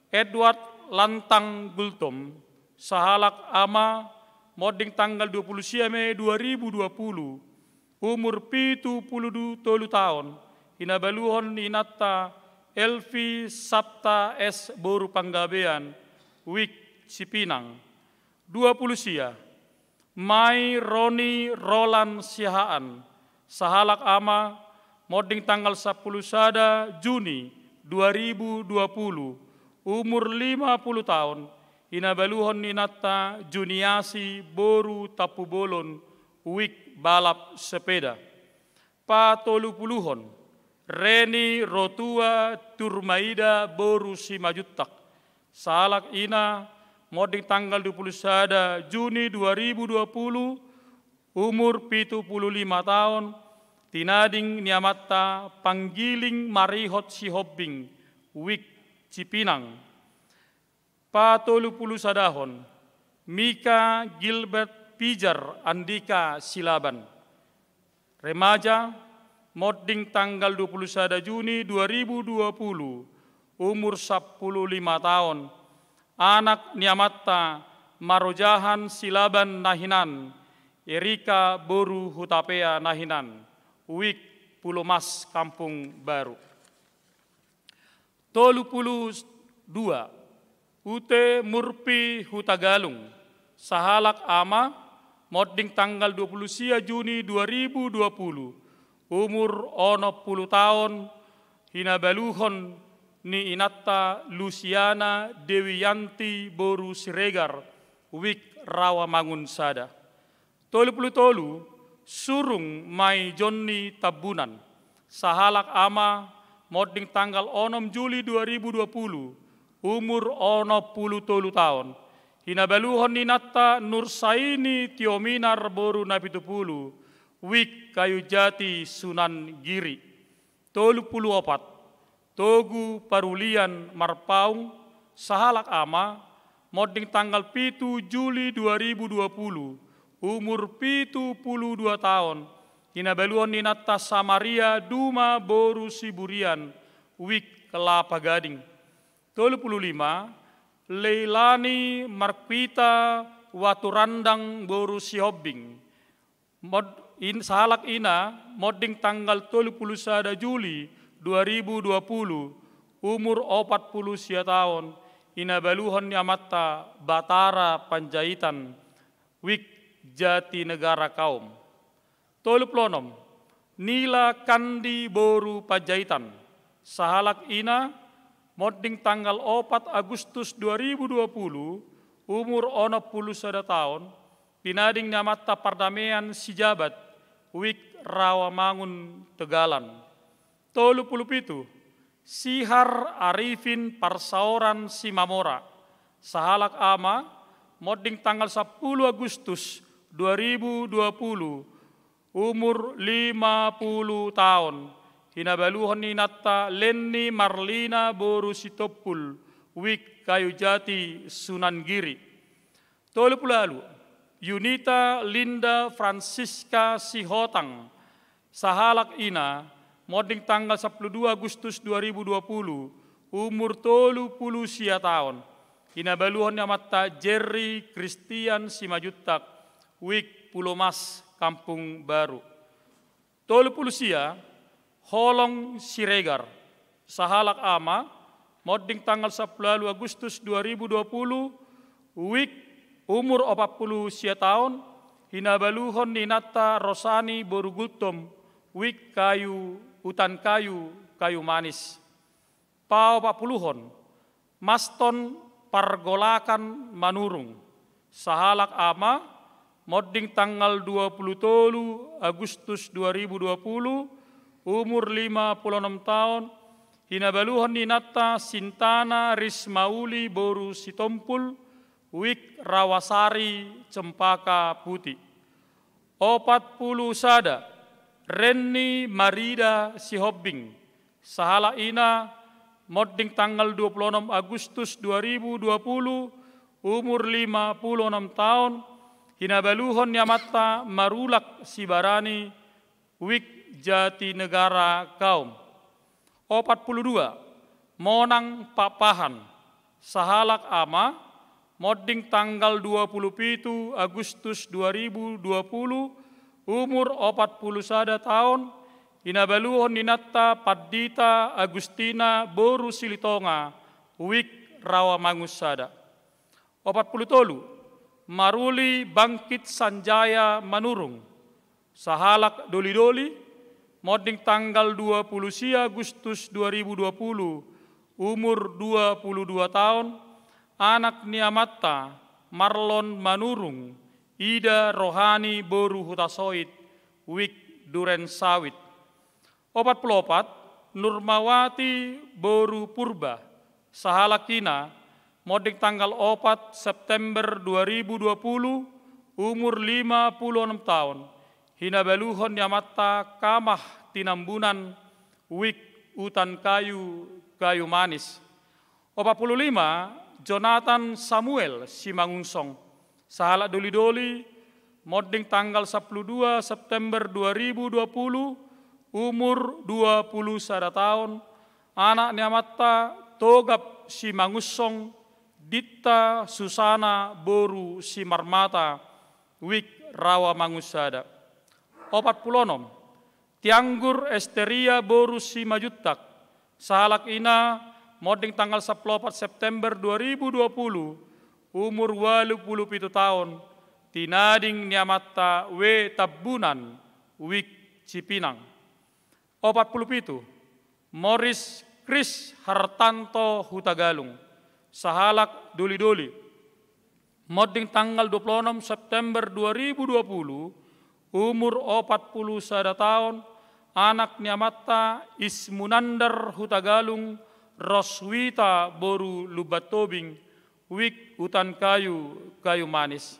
Edward Lantang Gultom. Sahalak ama, monding tanggal dua pulu sia Mei dua ribu dua puluh, umur pitu pulu tolu taon, hinabaluhon ni inanta Elvi Sapta S boru Panggabean, Wik Cipinang. Dua pulu sia, Mai Roni Roland Siahaan. Sahalak ama, monding tanggal sampulu sada Juni dua ribu dua puluh, umur lima pulu taon, hinabaluhon ni inanta Juniasi boru Tampubolon, Wik Balap Sepeda. Patolupuluhon, Reni Rotua Turmaida boru Simanjuntak. Sahalak ina, monding tanggal dua pulu sada Juni dua ribu dua puluh, umur pitu pulu lima taon, tinading ni amanta Panggiling Marihot Sihombing, Wik Cipinang. Patolupulusadaon, Mika Gilbert Pijar Andika Silaban. Remaja, monding tanggal dua puluh sada Juni dua ribu dua puluh, umur sampulu lima taon, anak ni amanta Marojahan Silaban na hinan, Erika boru Hutapea na hinan, Wik Pulomas Kampung Baru. Tolu pulu dua, Ute Murpi Hutagalung, sahalak ama, monding tanggal dua pulu sia Juni dua ribu dua pulu, umur onom pulu taon, hinabaluhon ni inanta Lusiana Dewi Yanti boru Siregar, Wik Rawamangun sada. Tolu pulu tolu, Surung Mai Jonni Tambunan, sahalak ama, monding tanggal onom Juli dua ribu dua pulu, umur onom pulu tolu taon, hinabaluhon ni inanta Nursaini Tiominar boru Napitupulu, Wik Kayujati Sunan Giri. Tolu pulu opat, Togu Parulian Marpaung, sahalak ama, monding tanggal pitu Juli dua ribu dua pulu, umur pitu pulu dua taon, hinabaluhon ni inanta Samaria Duma boru Siburian, Wik Kelapa Gading. Tolu pulu lima, Leilani Markuita Waturandang boru Sihombing, Mod-, in-, sahalak ina, monding tanggal tolu pulu sada Juli dua ribu dua pulu, umur opat pulu sia taon, hinabaluhon ni amanta Batara Panjaitan, Wik Jatinegara Kaum. Tolu pulu onom, Nila Kandi boru Panjaitan, sahalak ina, monding tanggal opat Agustus dua ribu dua pulu, umur onom pulu sada taon, pinading ni amanta Pardamean Sijabat, Wik Rawamangun Tegalan. Tolu pulu pitu, Sihar Arifin Parsaoran Simamora, sahalak ama, monding tanggal sampulu Agustus dua ribu dua pulu, umur lima pulu taon, hinabaluhon ni inanta Lenni Marlina boru Sitompul, Wik Kayujati Sunan Giri. Tolu pulu ualu, Yunita Linda Francisca Sihotang, sahalak ina, monding tanggal sampulu dua Agustus dua ribu dua pulu, umur tolu pulu sia taon, hinabaluhon ni amanta Jerry Christian Simanjuntak, Wik Pulomas Kampung Baru. Tolu pulu sia, Holong Siregar, sahalak ama, monding tanggal sampulu ualu Agustus dua ribu dua pulu, Wik, umur opat pulu sia taon, hinabaluhon ni inanta Rosani boru Gultom, Wik Kayu, Utan Kayu, Kayu Manis. Paopat puluhon, Maston Pargolakan Manurung, sahalak ama, monding tanggal dua pulu tolu Agustus dua ribu dua pulu, umur lima pulu onom taon, hinabaluhon ni inanta Sintana Rismauli boru Sitompul, Wik Rawasari Cempaka Putih. Opat pulu sada, Renni Marida Sihombing, sahalak ina, monding tanggal dua pulu onom Agustus dua ribu dua pulu, umur lima pulu onom taon, hinabaluhon ni amanta Marulak Sibarani, Wik Jatinegara Kaum. Opat pulu dua, Monang Pakpahan, sahalak ama, monding tanggal dua pulu pitu Agustus dua ribu dua pulu, umur opat pulu sada taon, hinabaluhon ni inanta Pandita Agustina boru Silitonga, Wik Rawamangun sada. Opat pulu tolu, Maruli Bangkit Sanjaya Manurung, sahalak doli-doli, monding tanggal dua pulu sia Agustus dua ribu dua pulu, umur dua pulu dua taon, anak ni amanta Marlon Manurung, Ida Rohani boru Hutasoit, Wik Duren Sawit. Opat pulu opat, Nurmawati boru Purba, sahalak ina, monding tanggal opat September dua ribu dua pulu, umur lima pulu onom taon, hinabaluhon ni amanta Kamah Tinambunan, Wik Utan Kayu, Kayu Manis. Opat pulu lima, Jonathan Samuel Simangunsong, sahalak doli-doli, monding tanggal sampulu dua September dua ribu dua pulu, umur dua pulu sada taon, anak ni amanta Togap Simangunsong, Ditta Susana boru Simarmata, Wik Rawamangun sada. Opat pulu onom, Tianggur Esteria boru Simanjuntak, sahalak ina, monding tanggal sampulu opat September dua ribu dua pulu, umur ualu pulu pitu taon, tinading ni amanta W Tambunan, Wik Cipinang. Opat pulu pitu, Moris Kris Hartanto Hutagalung, sahalak doli-doli, monding tanggal dua pulu onom September dua ribu dua pulu, umur opat pulu sada taon, anak ni amanta Ismunandar Hutagalung, Roswita boru Lumbantobing, Wik Utan Kayu, Kayu Manis.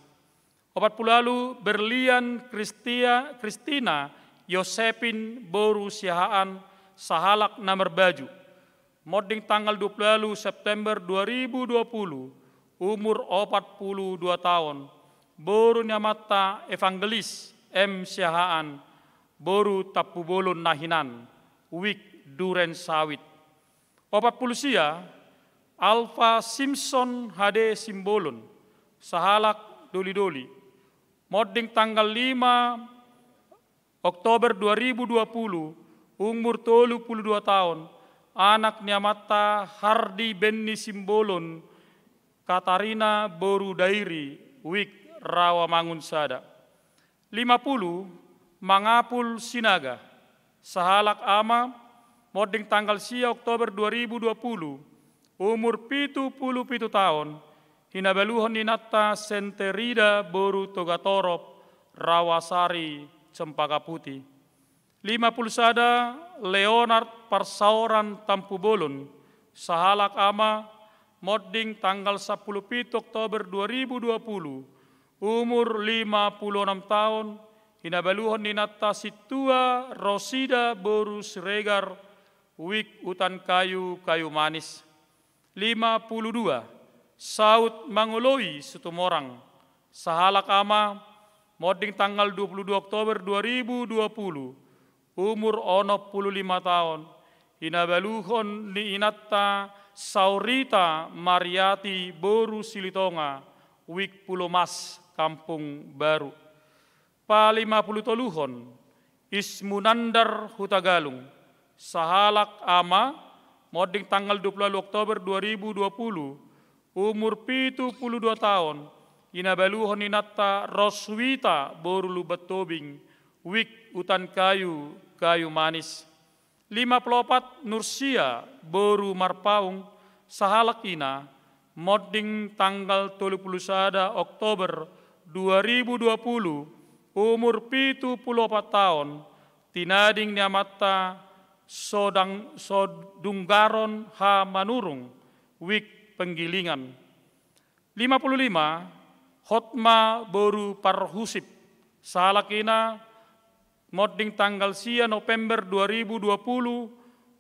Opat pulu ualu, Berlian Kristia-, Kristina Yosepin boru Siahaan, sahalak na marbaju, monding tanggal dua pulu ualu September dua ribu dua pulu, umur opat pulu dua taon, boru ni amanta Evangelis M Siahaan, boru Tampubolon na hinan, Wik Duren Sawit. Opat pulu sia, Alfa Simson H D Simbolon, sahalak doli-doli, monding tanggal lima Oktober dua ribu dua pulu, umur tolu pulu dua taon, anak ni amanta Hardi Benny Simbolon, Katarina boru Dairi, Wik Rawamangun sada. Lima pulu, Mangapul Sinaga, sahalak ama, monding tanggal sia Oktober dua ribu dua pulu, umur pitu pulu pitu taon, hinabaluhon ni inanta Senterida boru Togatorop, Rawasari, Cempaka Putih. Lima pulu sada, Leonard Parsaoran Tampubolon, sahalak ama, monding tanggal sampulu pitu Oktober dua ribu dua pulu, umur lima pulu onom taon, hinabaluhon ni inanta Sintua Rosida boru Siregar, Wik Utan Kayu, Kayu Manis. Lima pulu dua, Saut Mangoloi Situmorang, sahalak ama, monding tanggal dua pulu dua Oktober dua ribu dua pulu, umur onom pulu lima taon, hinabaluhon ni inanta Saurita Mariati boru Silitonga, Wik Pulomas, Kampung Baru. Palima pulu toluhon, Ismunandar Hutagalung, sahalak ama, monding tanggal dua pulu ualu Oktober dua ribu dua pulu, umur pitu pulu dua taon, hinabaluhon ni inanta Roswita boru Lumbantobing, Wik Utan Kayu, Kayu Manis. Lima pulu opat, Nursia boru Marpaung, sahalak ina, monding tanggal tolu pulu sada Oktober dua ribu dua pulu, umur pitu pulu opat taon, tinading ni amanta Sodang-, Sodunggaron H Manurung, Wik Penggilingan. Lima pulu lima, Hotma boru Parhusip, sahalak ina, monding tanggal sia November dua ribu dua pulu,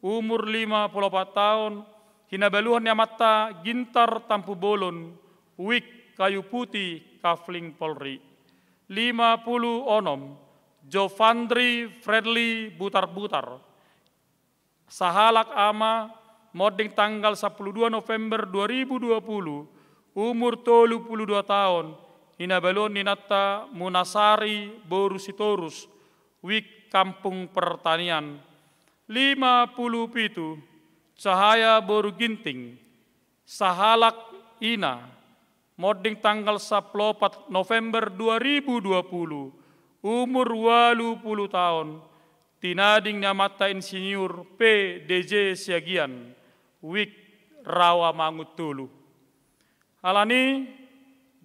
umur lima pulu opat taon, hinabaluhon ni amanta Gintar Tampubolon, Wik Kayu Putih, Kafling Polri. Lima pulu onom, Jovandri Fredly Butarbutar, sahalak ama, monding tanggal sampulu dua November dua ribu dua pulu, umur tolu pulu dua taon, hinabaluhon ni inanta Munasari boru Sitorus, Wik Kampung Pertanian. Lima pulu pitu, Cahaya boru Ginting, sahalak ina, monding tanggal sampulu opat November dua ribu dua pulu, umur ualu pulu taon, tinading ni amanta Insinyur P D J Siagian, Wik Rawamangun tolu. Alani,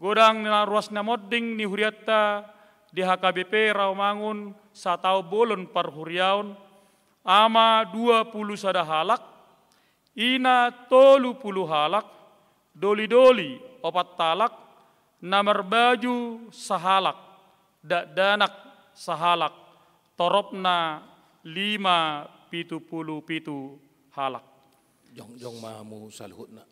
godang na ruas na monding ni hurianta di H K B P Rawamangun sataon bolon parhuriaon, ama dua pulu sada halak, ina tolu pulu halak, doli-doli opat halak, na marbaju sahalak, dakdanak sahalak, toropna lima pitu pulu pitu halak. Jongjong ma hamu saluhutna.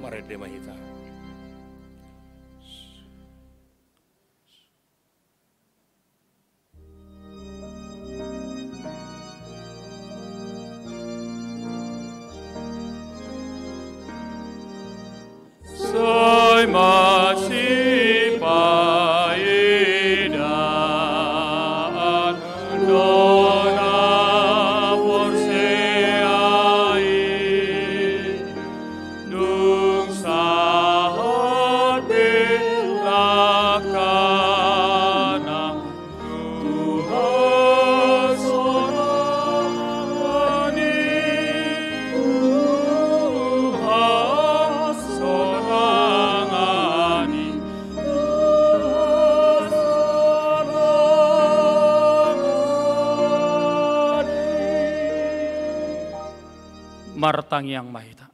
Marende ma hita. Sai masipaidaan do na porsea i, dung sahat pe langkana tu hasorangan i, tu hasorangan i. Martangiang ma hita.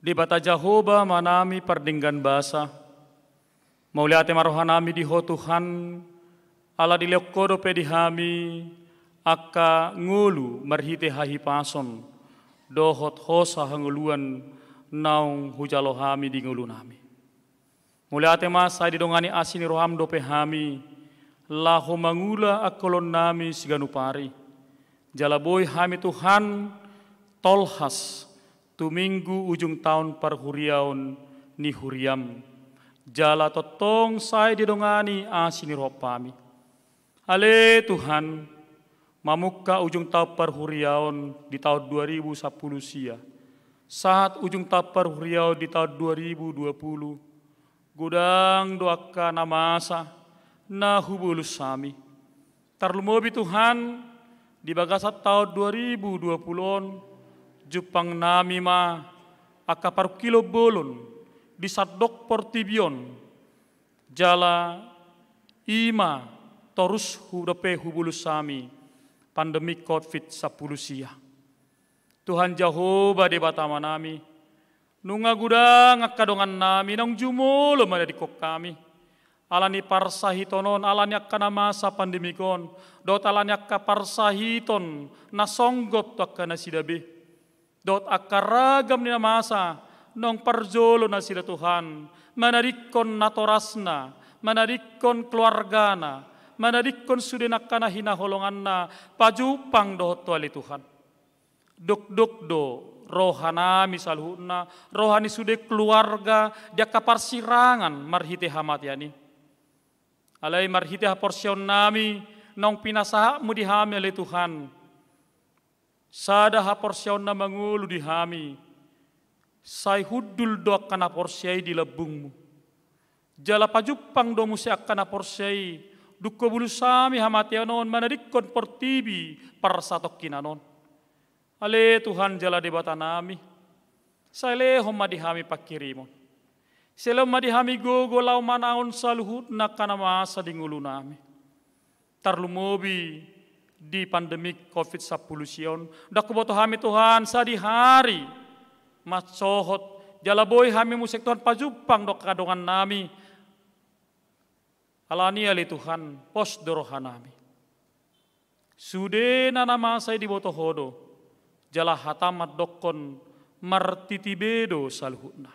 Debata Jahowa Amanami pardenggan basa, mauliate ma rohanami di Ho Tuhan, ala dilehon Ho dope di hami angka ngolu marhite hahipason dohot hosa hangoluan naung hujalo hami di ngolunami. Mauliate ma sai didongani asi ni roham dope hami, laho mangula angka ulaonnami siganup ari. Jala boi hami Tuhan tolhas tu minggu ujung taon parhuriaon ni huriam. Jala tongtong sai didongani asi ni roham hami. Ale Tuhan, mamungka ujung taon parhuriaon di taon dua ribu sampulu sia, sahat ujung taon parhuriaon di taon dua ribu dua pulu, godang do angka na masa na hubolus hami. Tarlumobi Tuhan, di bagasan taon dua ribu dua pulu on, jumpang nami ma angka parungkilon bolon di sandok portibi on, jala i ma torus hu dope hubolus hami pandemi covid sampulu sia. Tuhan Jahowa Debata Amanami, nunga godang angka dongannami naung jumolo manadingkon hami. Ala ni parsahiton on, ala ni angka na masa pandemi on, dohot ala ni angka parsahiton na songgop tu angka nasida be. Dohot angka ragam ni na masa naung parjolo nasida Tuhan, manadingkon natorasna, manadingkon keluargana, manadingkon sude angka na hinaholonganna, pajumpang dohot Ho ale Tuhan. Dokdok do rohanami saluhutna, roha ni sude keluarga di angka parsirangan marhite hamatean i. Alai marhite haporseaonnami naung pinasahatmu di hami ale Tuhan, sada haporseaon na mangolu di hami, sai hundul do angka na porsea i di lambungmu. Jala pajumpang do muse angka na porsea i, dung hubolus hami hamatean on manadingkon portibi parsatongkinan on. Ale Tuhan jala Debatanami, sai lehon ma di hami panghirimon. Sai lehon ma di hami gogo laho manaon saluhutna angka na masa di ngolunami. Tarlumobi di pandemi covid sampulu sia on, ndang huboto hami Tuhan sadihari mansohot, jala boi hami muse Tuhan pajumpang do angka dongannami. Alani i ale Tuhan, pos do rohanami. Sudena na masa i diboto Ho do, jala hatam mandokkon martiti be do saluhutna.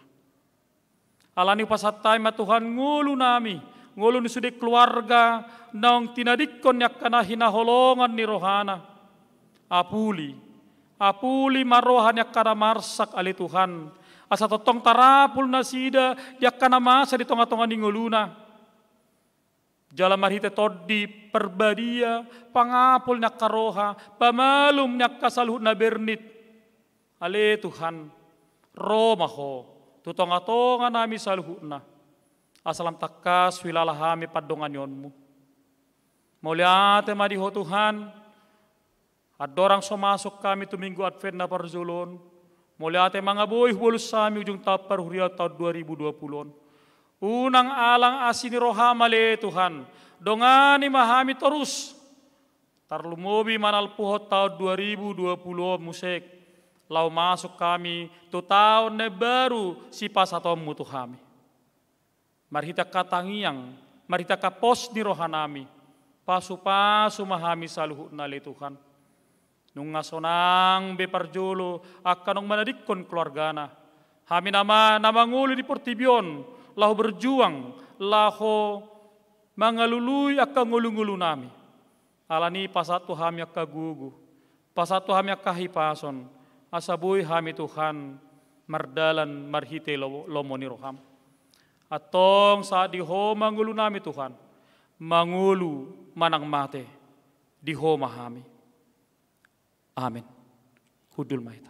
Alani i hupasahat hami ma Tuhan ngolunami, ngolu ni sude keluarga naung tinadingkon ni angka na hinaholongan ni rohana. Apuli, apuli ma roha ni angka na marsak ale Tuhan, asa tongtong tarapul nasida di angka na masa di tongatonga ni ngoluna. Jala marhite Tondi Parbadia, pangapul ni angka roha, pamalum ni angka saluhutna bernit. Ale Tuhan, ro ma Ho tu tongatonganami saluhutna, asa lam tangkas huhilala hami pandonganionmu. Mauliate ma di Ho Tuhan, andorang so masuk hami tu Minggu Advent na parjolo on, mauliate ma nga boi hubolus hami ujung taon parhuriaon taon dua ribu dua pulu on. Unang alang asi ni roham ale Tuhan, dongani ma hami torus. Tarlumobi manalpuhon taon dua ribu dua pulu on muse, laho masuk hami tu taon na imbaru sipasahatonmu tu hami. Marhite angka tangiang, marhite angka pos ni rohanami, pasupasu ma hami saluhutna ale Tuhan. Nunga sonang be parjolo angka naung manadingkon keluargana. Hami nama na mangolu di portibi on, laho berjuang, laho mangalului angka ngolungolunami. Alani i pasahat tu hami angka gogo, pasahat tu hami angka hipason, asa boi hami Tuhan mardalan marhite lo-, lomo ni roham. Antong sahat di Ho ma ngolunami Tuhan, mangolu manang mate, di Ho ma hami. Amen. Hundul ma hita.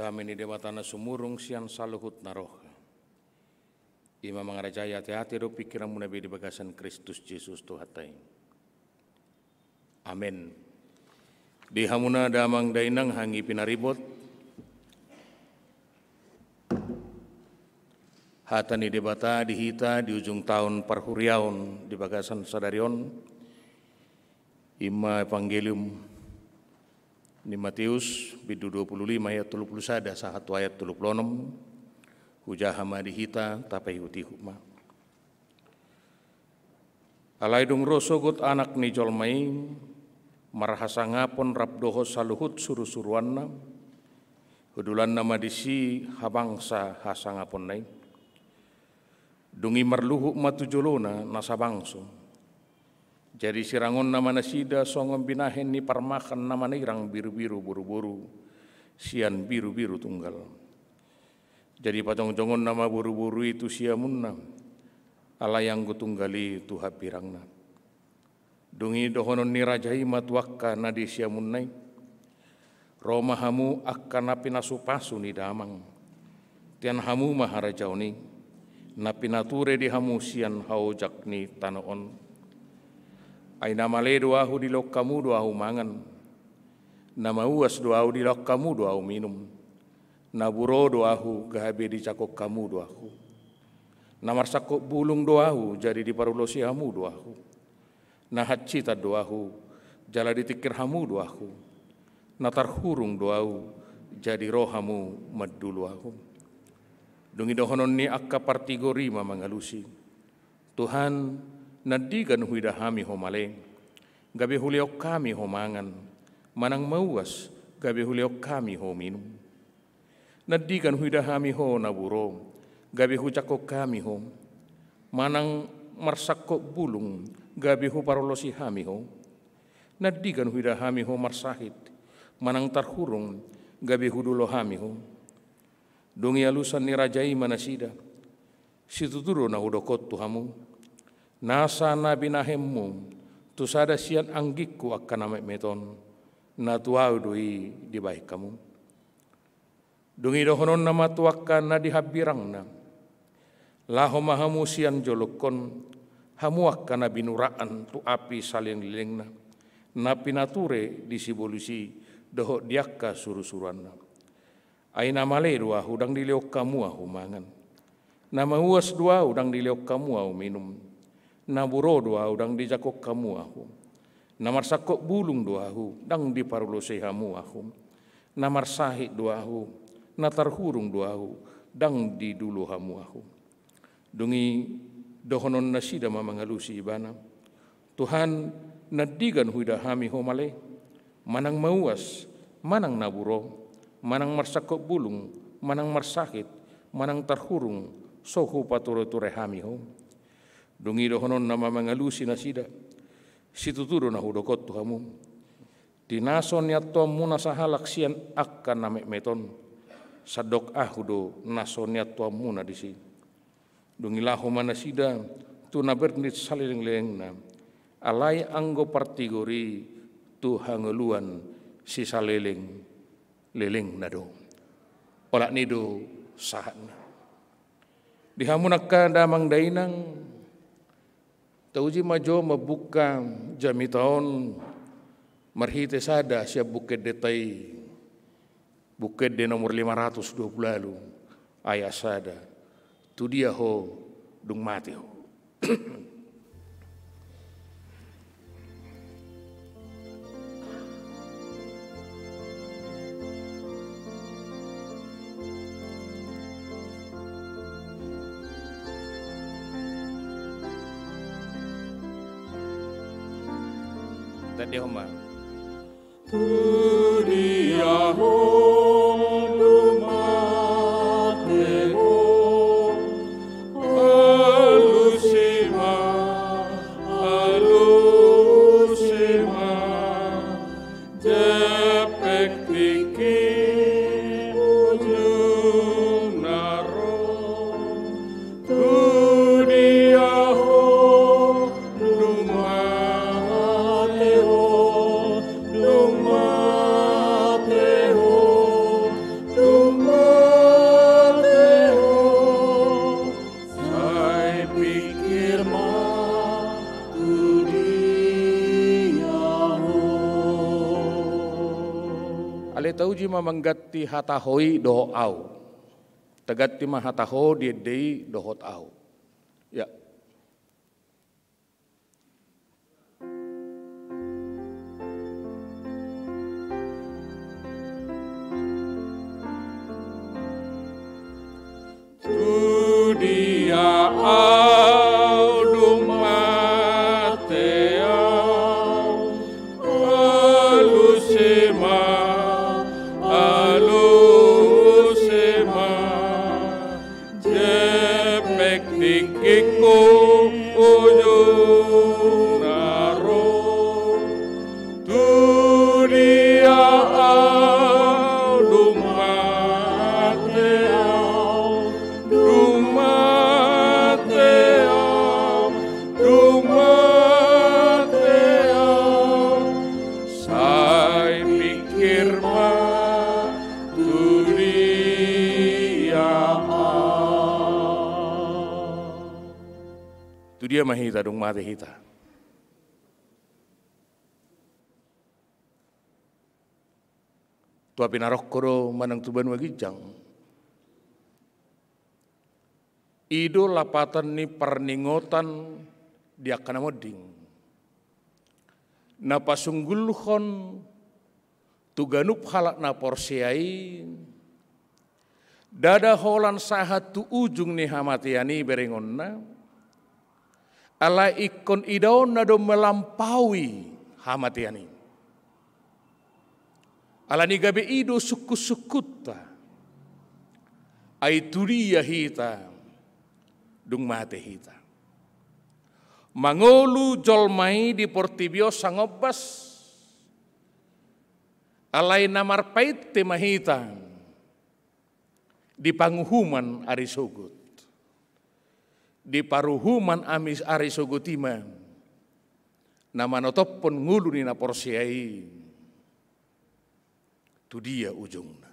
Dame ni Debata na sumurung sian saluhut na roha, i ma mangarajai ateate dohot pingkiranmuna be di bagasan Kristus Jesus Tuhanta i. Amen. Di hamuna damang dainang, hanggi pinaribot, hata ni Debata di hita di ujung taon parhuriaon di bagasan sadari on, i ma Evangelium ni Mateus, bindu dua puluh lima ayat tolu puluh sada sahat tu ayat tolu puluh onom. Hujaha ma di hita, tapaihutihut ma. Alai dung ro sogot Anak ni jolma i, marhasangapon rap dohot saluhut surusuruanna, hudulanna ma disi habangsa hasangaponna i. Dung i marluhut ma tu jolona nasa bangso. Jadi sirangonna ma nasida songon binahen ni parmahan na manirang birubiru boruboru sian birubiru tunggal. Jadi pajongjongonna ma boruboru i tu siamunna, alai anggo tunggal i tu hambirangna. Dung i dohonon ni raja i ma tu angka na di siamunna i: Ro ma hamu angka na pinasupasu ni damang, tian hamu ma harajaon i, na pinature di hamu sian haojak ni tano on. Ai na male do ahu dilehon hamu do ahu mangan, na mauas do ahu dilehon hamu do ahu minum, na buro do ahu gabe dijangkon hamu do ahu, na marsangkot bulung do ahu jadi diparulosi hamu do ahu, na hansitan do ahu jala ditingkir hamu do ahu, na tarhurung do ahu jadi ro hamu mandulu ahu. Dung i dohonon ni angka partigor i ma mangalusi: Tuhan, nandigan huida hami ho male, gabe hulehon hami ho mangan, manang mauas, gabe hulehon hami ho minum? Nandigan huida hami ho na buro, gabe hujangkon hami ho, manang marsangkot bulung, gabe huparulosi hami ho? Nandigan huida hami ho marsahit, manang tarhurung, gabe hudulu hami ho? Dung i alusan ni raja i ma nasida: Situtu do na hudok on tu hamu, nasa na binahenmu tu sada sian anggingku angka na metmet on, na tu ahu do i dibahen hamu. Dung i dohononna ma tu angka na di hambirangna: Laho ma hamu sian jolongkon, hamu angka na binuraan tu api salelenglelengna, na pinature di sibolis i dohot di angka surusuruanna. Ai na male do ahu, ndang dilehon hamu ahu mangan. Na mauas do ahu, ndang dilehon hamu ahu minum. Na buro do ahu, ndang dijangkon hamu ahu. Na marsangkot bulung do ahu, ndang diparulosi hamu ahu. Na marsahit do ahu, na tarhurung do ahu, ndang didulu hamu ahu. Dung i dohonon nasida ma mangalusi ibana: Tuhan, nandigan huida hami ho male, manang mauas, manang na buro, manang marsangkot bulung, manang marsahit, manang tarhurung, so hupatureture hami ho? Dung i dohononna ma mangalusi nasida: Situtu do na hudok on tu hamu: Tinaso niantuanmuna sahalak sian angka na metmet on, sandok ahu do na so niantuanmuna disi. Dung i laho ma nasida tu na bernit salelenglelengna, alai anggo partigor i tu hangoluan sisalelenglelengna do. Olat ni i do sahatna. Di hamu angka damang dainang, tauji ma jo mambuka jamita on marhite sada sian Buku Endenta i, Buku Ende nomor lima ratus dua puluh ualu, ayat sada: Tu dia ho dung mate ho? Tadahon ma. Tu dia ho dung mate ho? Alusi ma, alusi ma, jempek tingki ujungna ro. Tu dia ho dung mate ho, dung mate ho, dung mate ho? Sai pikir ma tu dia ho. Alai tauji ma mangganti hata ho i dohot au. Taganti ma hata ho di ende i dohot au. Ya. Tu dia au dung mate au? Alusi ma, alusi ma, jempek tingki ujungna ro. Tu dia au dung mate au, dung mate au, dung mate au? Sai pikir ma tu dia au. Tu dia ma hita dung mate hita? Tu api narokko do manang tu banua ginjang? I do lapatan ni parningotan di angka na monding na pasunggulhon tu ganup halak na porsea i, ndada holan sahat tu ujung ni hamatean i berengonna, alai ingkon idaonna do melampaui hamatean i. Alani gabe i do sungkunsungkunta. Ai tu dia hita dung mate hita? Mangolu jolma i di portibi on sangombas, alai na marpainte ma hita di panguhuman ari sogot. Di paruhuman ami ari sogot i ma na manotophon ngolu ni na porsea i tu dia ujungna.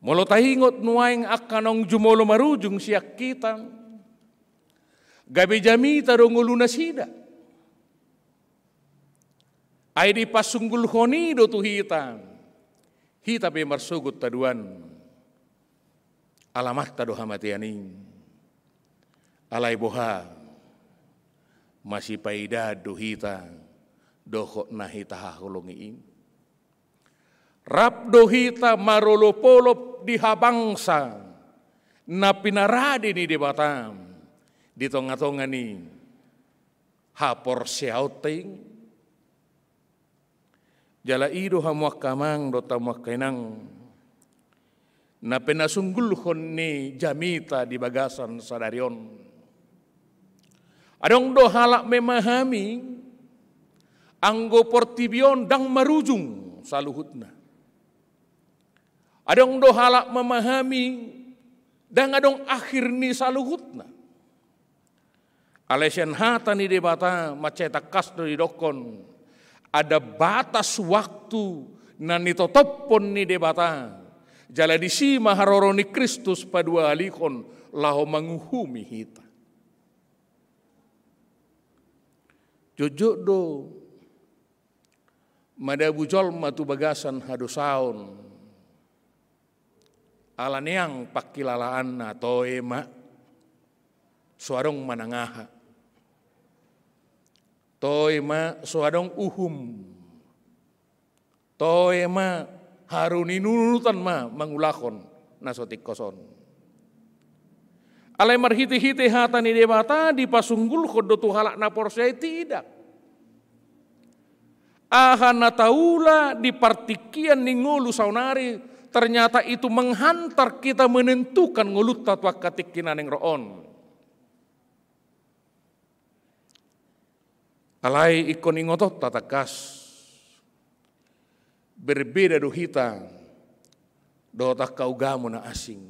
Molo taingot nuaeng angka naung jumolo marujung sian hita, gabe jamita do ngolunasida. Ai dipasunggulhon i do tu hita, hita pe marsogot haduan. Alamanna do hamatean i. Alai boha, masipaidaan do hita dohot na hita haholongi i. Rap do hita marolopolop di habangsa na pinarade ni Debata di tongatonga ni haporseaonta i. Jala i do hamu angka amang dohot hamu angka inang, na pinasunggulhon ni jamita di bagasan sadari on. Adong do halak memahami anggo portibi on ndang marujung saluhutna. Adong do halak memahami ndang adong akhir ni saluhutna. Alai sian hata ni Debata mansai tangkas do didokkon, ada batas waktu na nitotophon ni Debata, jala disi ma haroro ni Kristus paduahalihon laho manguhumi hita. Jotjot do madabu jolma tu bagasan hadosaon. Ala ni an pangkilalaanna, toe ma, so adong manang aha. Toe ma, so adong uhum. Toe ma, haru ni nunutan ma mangulahon na so tingkos on. Alai marhitehite hata ni Debata dipasunggulhon do tu halak na porsea i? Tidak. Aha na taula di partingkian ni ngolu saonari, ternyata itu menghantar kita menentukan ngolunta tu angka tingki na naeng ro on. Alai ingkon ingotonta tangkas, berbeda do hita dohot angka ugamo na asing.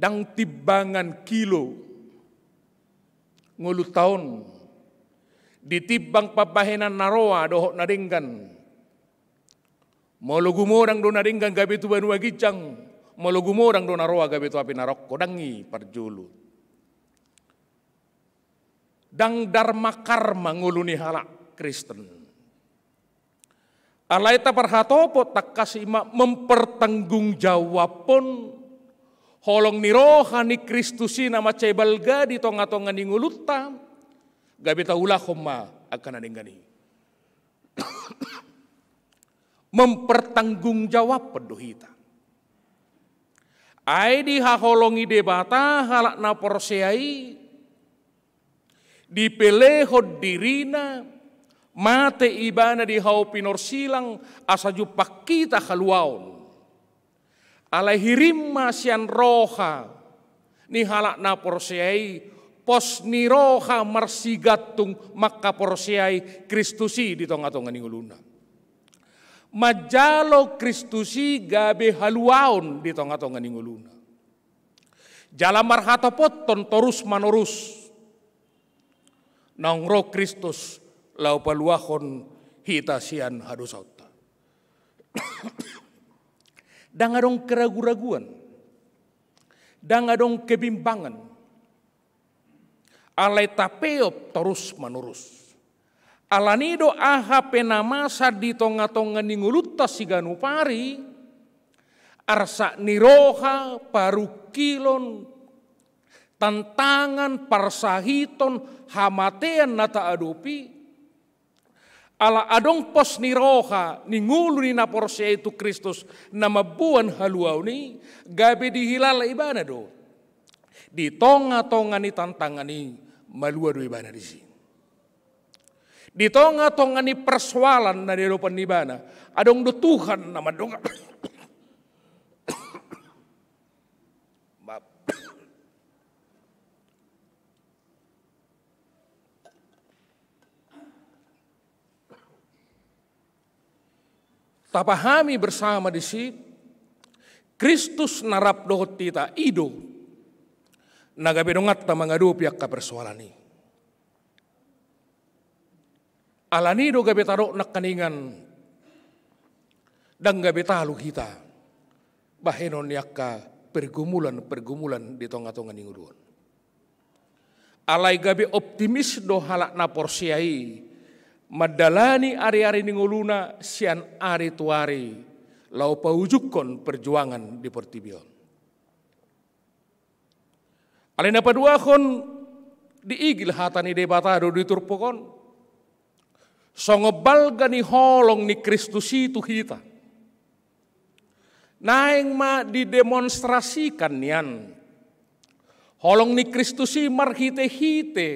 Ndang timbangan kilo ngolunta on ditimbang pambahenan na roa dohot na denggan. Molo gumodang do na denggan gabe tu banua ginjang, molo gumodang do na roa gabe tu api narokko, ndang i parjolo. Ndang darma karma ngolu ni halak Kristen. Alai taparhatopot tangkas i ma mempertanggungjawabhon holong ni roha ni Kristus i na mansai balga di tongatonga ni ngolunta, gabe taulahon ma angka na denggan i. Mempertanggungjawabhon do hita. Ai dihaholongi Debata halak na porsea i, dipelehon dirina, mate ibana di hau pinorsilang asa jumpang hita haluaon. Alai hirim ma sian roha ni halak na porsea i pos ni roha marsigantung mangkaporseai Kristus i di tongatonga ni ngoluna. Manjalo Kristus i gabe haluaon di tongatonga ni ngoluna. Jala marhatopothon torus manorus, naung ro Kristus laho paluahon hita sian hadosaonta. Ndang adong keraguraguan, ndang adong kebimbangan. Alai tapeop torus manorus. Ala ni do aha pe na masa di tongatonga ni ngolunta siganup ari, arsak ni roha, parungkilon, tantangan, parsahiton, hamatean na taadopi, ala adong pos ni roha ni ngolu ni na porsea i tu Kristus na mamboan haluaon i, gabe dihilala ibana do. Di tongatonga ni tantangan i, malua do ibana disi. Di tongatonga ni persoalan na niadopan ni ibana, adong do Tuhan na mandongani. Maaf. Tapahami bersama disi, Kristus na rap dohot hita i do na gabe donganta mangadopi angka persoalan i. Ala ni do gabe tadok nangkaningan, ndang gabe talu hita bahenon ni angka pergumulan-pergumulan di tongatonga ni ngolu on. Alai gabe optimis do halak na porsea i mandalani ariari ni ngoluna sian ari tu ari, laho paujungkon perjuangan di portibi on. Alai na paduahon, diigil hata ni Debata do di turpuk on. Songon balga ni holong ni Kristus i tu hita, naeng ma didemonstrasikan nian holong ni Kristus i marhitehite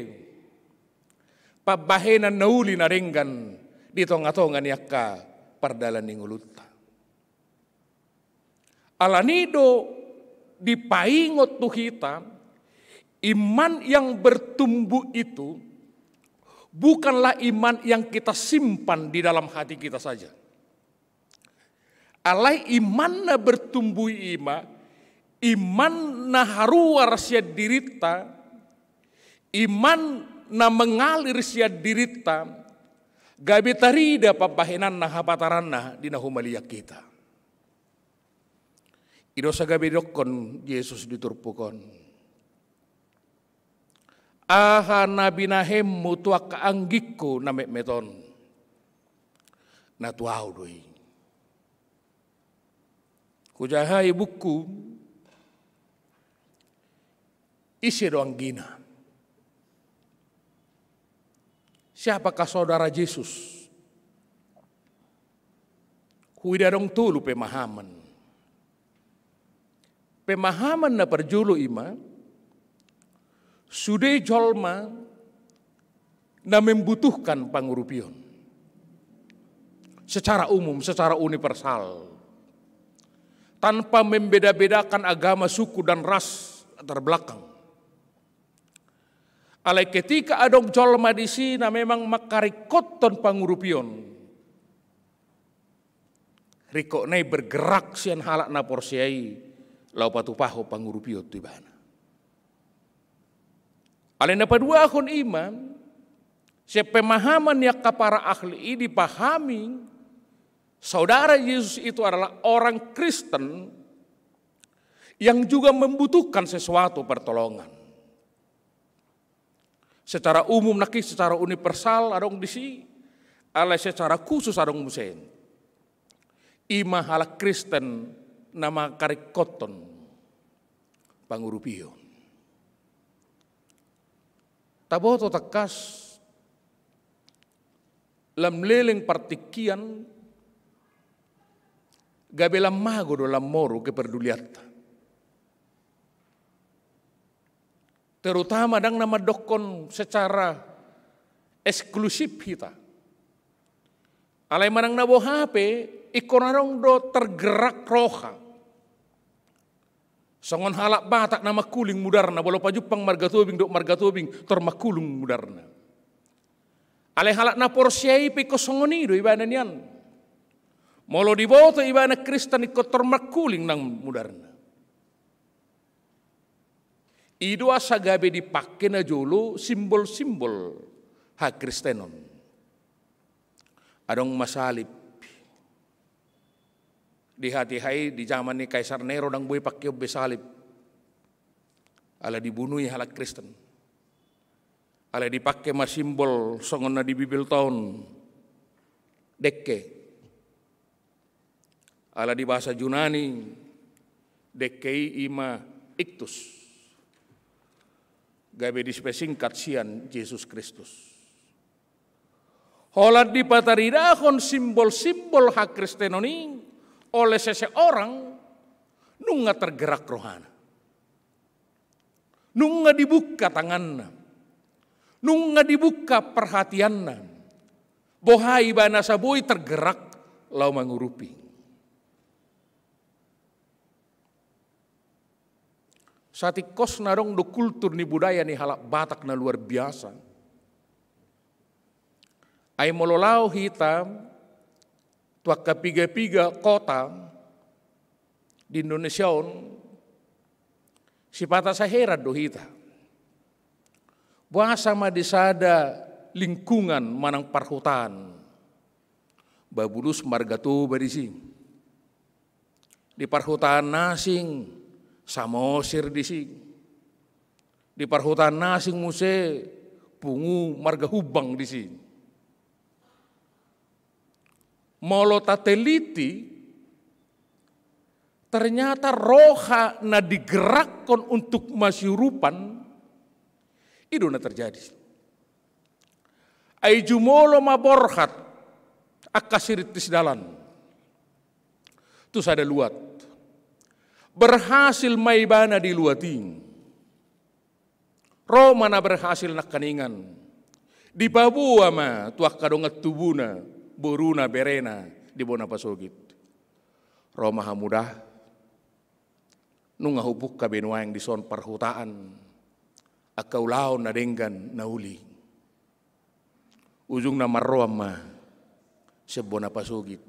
pambahenan na uli na denggan di tongatonga ni angka pardalan ni ngolunta. Ala ni do dipaingot tu hita, Iman yang bertumbuh itu bukanlah iman yang kita simpan di dalam hati kita saja. Alai iman na bertumbuh i ma, iman na haruar sian dirinta, iman na mengalir sian dirinta, gabe tarida pambahenanna, hapataranna di na humaliang hita. I do asa gabe didokkon Jesus di turpuk on: Aha na binahenmu tu angka anggingku na metmet on, na tu ahu do i. Hujaha i buku, ise do anggina? Siapakah saudara Jesus? Huida adong tolu pemahaman. Pemahaman na parjolo i ma, sude jolma na membutuhkan pangurupion. Secara umum, secara universal. Tanpa membeda-bedakan agama, suku, dan ras latar belakang. Alai ketika adong jolma disi na memang mangkaringkothon pangurupion, ringkotna i bergerak sian halak na porsea i laho patupahon pangurupion tu ibana. Alai na paduahon i ma, sian pemahaman ni angka para ahli i dipahami, saudara Jesus itu adalah orang Kristen yang juga membutuhkan sesuatu pertolongan. Secara umum nangkin, secara universal adong disi, alai secara khusus adong muse. I ma halak Kristen na mangkaringkothon pangurupion. Taboto tangkas, lam leleng partingkian, gabe lam mago do lam moru keperdulianta. Terutama ndang na mandokkon secara eksklusif hita. Alai manang na boha pe, ingkon adong do tergerak roha. Songon halak Batak na mangkuling mudarna, molo pajumpang marga Tobing dohot marga Tobing, tor mangkuling mudarna. Alai halak na porsea i pe ingkon songon i do ibana nian. Molo diboto ibana Kristen, ingkon tor mangkuling nang mudarna. I do asa gabe dipangke najolo simbol-simbol hakristenon. Adong ma salib. Di hatiha i, di jaman ni Kaisar Nero ndang boi pangkeon be salib. Ala dibunui halak Kristen. Ala dipangke ma simbol songon na di Bibelta on, dengke. Ala di bahasa Junani, dengke i i ma iktus. Gabe disingkat sian Jesus Kristus. Holan dipataridahon simbol-simbol hakristenon i oleh seseorang, nunga tergerak rohana. Nunga dibuka tanganna. Nunga dibuka perhatianna. Boha ibana asa boi tergerak laho mangurupi. Satingkosna adong do kultur ni budaya ni halak Batak na luar biasa. Ai molo laho hita tu angka piga-piga kota di Indonesia on, sipata sai heran do hita. Boasa ma di sada lingkungan manang parhutaan, ba bulus marga Toba disi. Di parhutaan na asing, Samosir disi. Di parhutaan na asing muse, pungu marga Humbang disi. Molo tateliti, ternyata roha na digerakkon untuk masiurupan, i do na terjadi. Ai jumolo ma borhat angka sirintis dalan tu sada luat. Berhasil ma ibana di luat i. Ro ma na berhasil nangkaningan. Dipaboa ma tu angka dongan tubuna, boruna, berena di bona pasogit. Ro ma hamu da. Nunga hubungka be nuaeng dison parhutaan. angka ulaon na denggan na uli. Ujungna marroan ma sian bona pasogit,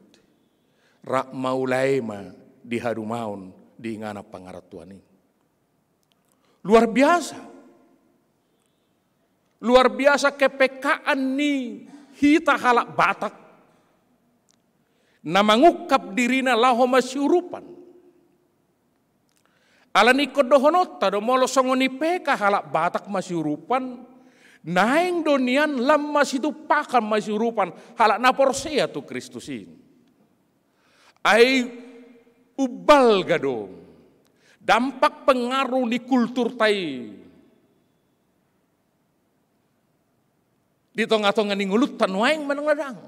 rap ma ulae ma di hadumaon di inganan pangarantoan i. Luar biasa. Luar biasa kepekkaan ni hita halak Batak na mangungkap dirina laho masiurupan. Alani ingkon dohononta do molo songon i peka halak Batak masiurupan, naeng do nian lam masitumpahan masiurupan halak na porsea tu Kristus i. Ai umbalga do dampak pengaruh ni kulturta i di tongatonga ni ngolunta nuaeng manang na ndang.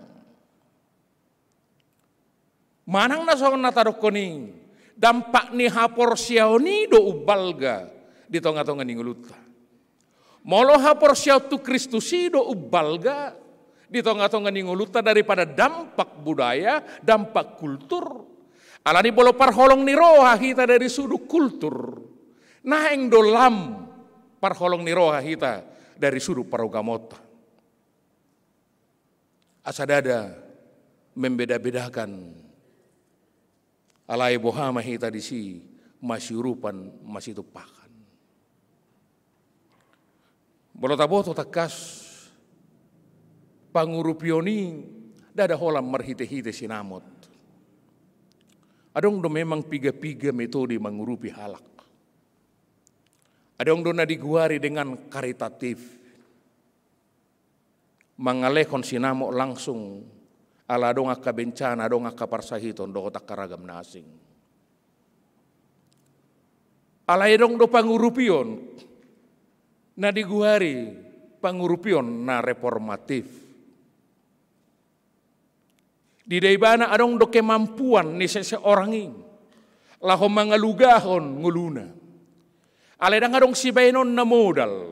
Manang na songon na tadokhon i, dampak ni haporseaon i do umbalga di tongatonga ni ngolunta. Molo haporseaon tu Kristus i do umbalga di tongatonga ni ngolunta daripada dampak budaya, dampak kultur. Alani molo parholong ni roha hita dari sudut kultur, naeng do lam parholong ni roha hita dari sudut parugamonta. Asa ndada membedabedakan, alai boha ma hita disi masiurupan, masitumpahan. Molo taboto tangkas, pangurupion i ndada holan marhitehite sinamot. Adong do memang pigapiga metode mangurupi halak. Adong do na digoari dengan karitatif, mangalehon sinamot langsung, ala adong angka bencana, adong angka parsahiton dohot angka ragam na asing. Alai adong do pangurupion na digoari pangurupion na reformatif. Di da ibana adong do kemampuan ni seseorang i laho mangalugahon ngoluna. Alai ndang adong sibaenonna modal.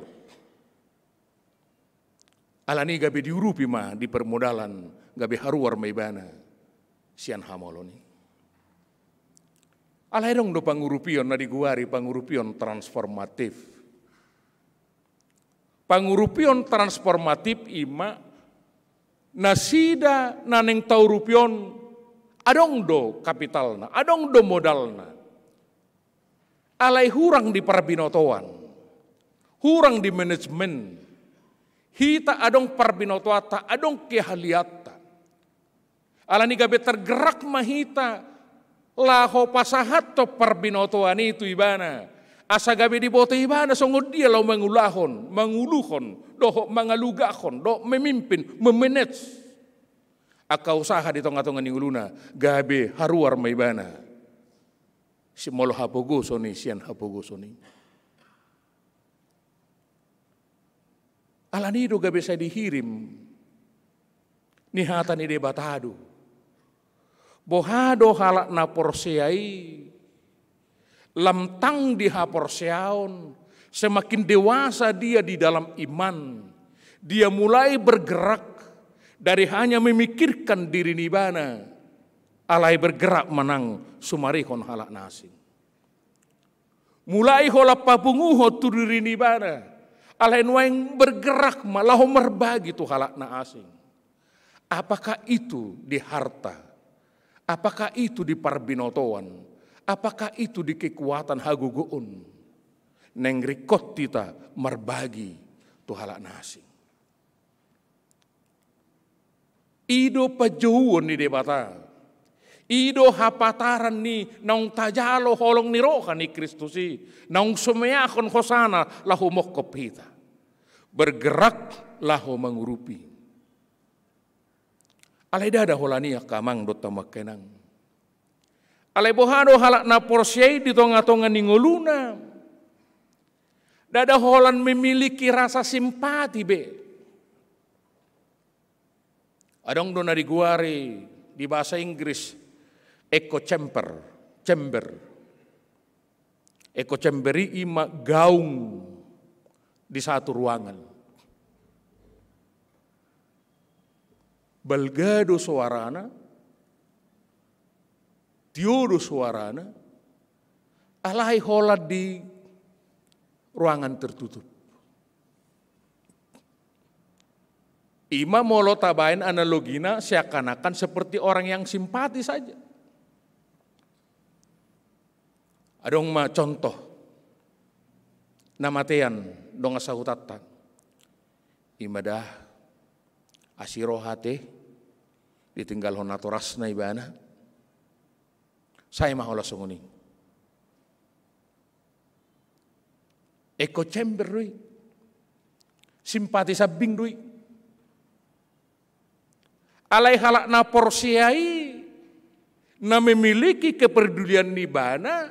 Alani gabe diurupi ma di permodalan, gabe haruar ma ibana sian hamolon i. Alai adong do pangurupion na digoari pangurupion transformatif. Pangurupion transformatif i ma nasida na naeng taurupi on adong do kapitalna, adong do modalna. Alai hurang di parbinotoan, hurang di manajemen. Hita adong parbinotoanta, adong keahlianta. Alani gabe tergerak ma hita laho pasahathon parbinotoan i tu ibana, asa gabe diboto ibana songon dia laho mangulahon, manguluhon, dohot mangalugahon, dohot memimpin, memanage angka usaha di tongatonga ni ngoluna, gabe haruar ma ibana sian molo hapogoson i, sian hapogoson i. Alani do gabe sai dihirim ni hata ni Debata do. Boha do halak na porsea i lam tang di haporseaon, semakin dewasa dia di dalam iman, dia mulai bergerak dari hanya memikirkan diri ni ibana, alai bergerak manang sumarihon halak na asing. Mulai holan papunguhon tu diri ni ibana, alai nuaeng bergerak ma laho marbagi tu halak na asing. Apakah itu di harta? Apakah itu di parbinotoan? Apakah itu di kekuatan hagogoon? Naeng ringkot hita marbagi tu halak na asing. I do panjouon ni Debata. I do hapataran ni naung tajalo holong ni roha ni Kristus i, naung sumeahon hosana laho mongkop hita. Bergerak laho mangurupi. Alai ndada holan i angka amang dohot hamu angka inang. Alai boha do halak na porsea i di tongatonga ni ngoluna? Ndada holan memiliki rasa simpati be. Adong do na digoari di bahasa Inggris echo chamber, chamber. Echo chamber i ima gaung di satu ruangan. Balga do soarana, tio do soarana, alai holan di ruangan tertutup. Ima molo tabaen analogina seakan-akan seperti orang yang simpati saja. Adong ma contoh na matean dongan sahutanta. Ima da, asi roha te, ditinggalhon natorasna ibana. Sai ma holan songon i. Echo chamber do i. Simpati sambing do i. Alai halak na porsea i, na memiliki kepedulian ni ibana,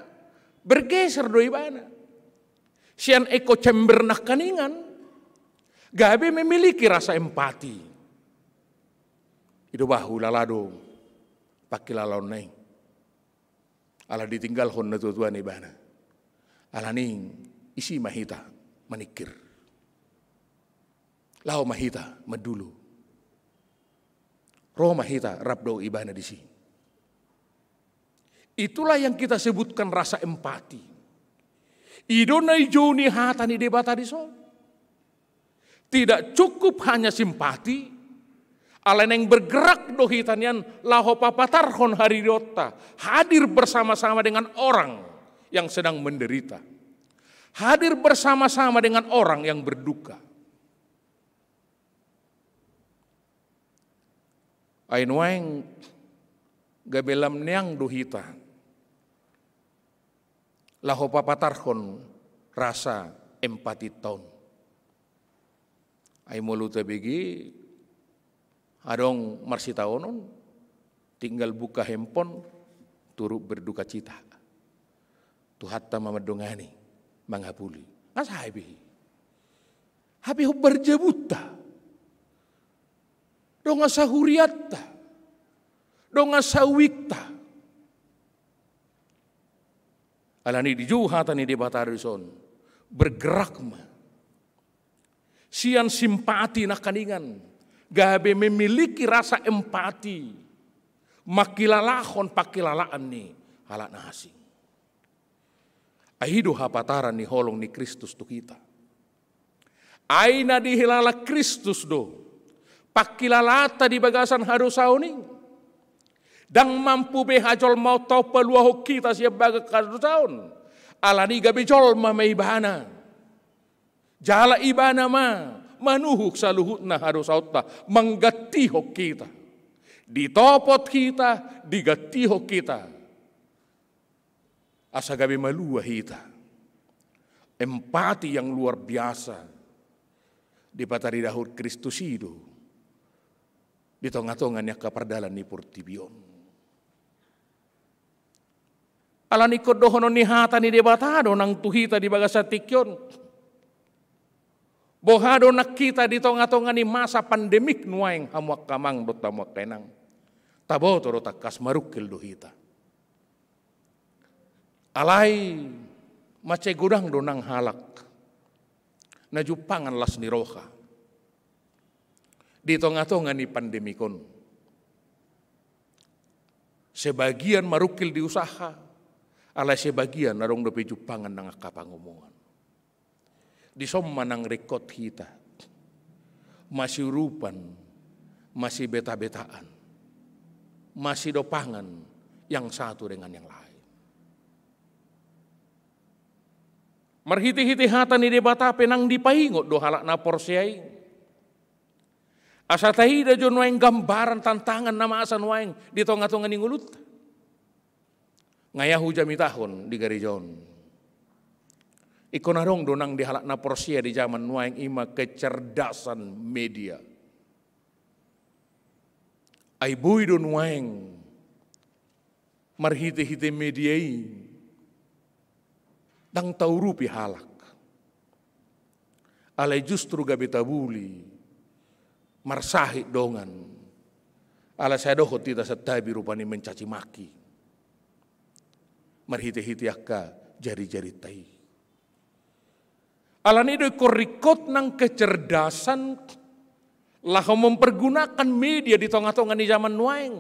bergeser do ibana. Sian echo chamber nangkaningan, gabe memiliki rasa empati. I do bah, hulala do pangkilalaonna i. Ala ditinggalhon natuatuana ibana. Alani i, isi ma hita maningkir. Laho ma hita mandulu. Ro ma hita rap dohot ibana disi. Itulah yang kita sebutkan rasa empati. I do na dijou ni hata ni Debata dison. Tidak cukup hanya simpati, alai naeng bergerak do hita nian laho papatarhon hadirionta, hadir bersama-sama dengan orang yang sedang menderita. Hadir bersama-sama dengan orang yang berduka. Ai nuaeng gabe lam neang do hita laho papatarhon rasa empatinta on. Ai molo tabege adong marsitaonon, tinggal buka handphone, turut berdukacita. Tuhanta ma mandongani, mangapuli. Nga sae be i. Hape hombar jabunta. Dongan sahurianta. Dongan sauikta. Alani i dijou hata ni Debata dison. Bergerak ma. Sian simpati nangkaningan, gabe memiliki rasa empati, mangkilalahon pangkilalaan ni halak na asing. Ai i do hapataran ni holong ni Kristus tu hita. Ai na dihilala Kristus do pangkilalaanta di bagasan hadosaon i. Ndang mampu be hajolmaonta on paluahon hita sian bagas hadosaon. Alani i gabe jolma ma ibana. Jala ibana ma manuhuk saluhutna hadosaonta, manggantihon hita. Ditopot hita, digantihon hita. Asa gabe malua hita. Empati yang luar biasa dipataridahon Kristus i do di tongatonga ni angka pardalan ni portibi on. Alani ingkon dohonon ni hata ni Debata do nang tu hita di bagasan tingki on. Boha do nang hita di tongatonga ni masa pandemik nuaeng, hamu angka amang dohot hamu angka inang? Taboto do tangkas marungkil do hita. Alai mansai godang do nang halak na jumpangan las ni roha di tongatonga ni pandemik on. Sebagian marungkil di usaha, alai sebagian adong dope jumpangan nang angka pangomoan. Dison ma nang ringkot hita masiurupan, masibetabetatan, masidopangan yang satu dengan yang lain. Marhitehite hata ni Debata pe nang dipaingot do halak na porsea i. Asa taida jo nuaeng gambaran tantangan na masa nuaeng di tongatonga ni ngolunta. Nga ia hujamitahon di gareja on, ingkon adong do nang di halak na porsea di jaman nuaeng, ima kecerdasan media. Ai boi do nuaeng marhitehite media i ndang taurupi halak. Alai justru gabe tabuli, marsahit dongan. Ala sai dohot hita santabi rupani mencaci maki marhitehite angka jarijarinta i. Alani i do ingkon ringkot nang kecerdasan laho mempergunakan media di tongatonga ni jaman nuaeng.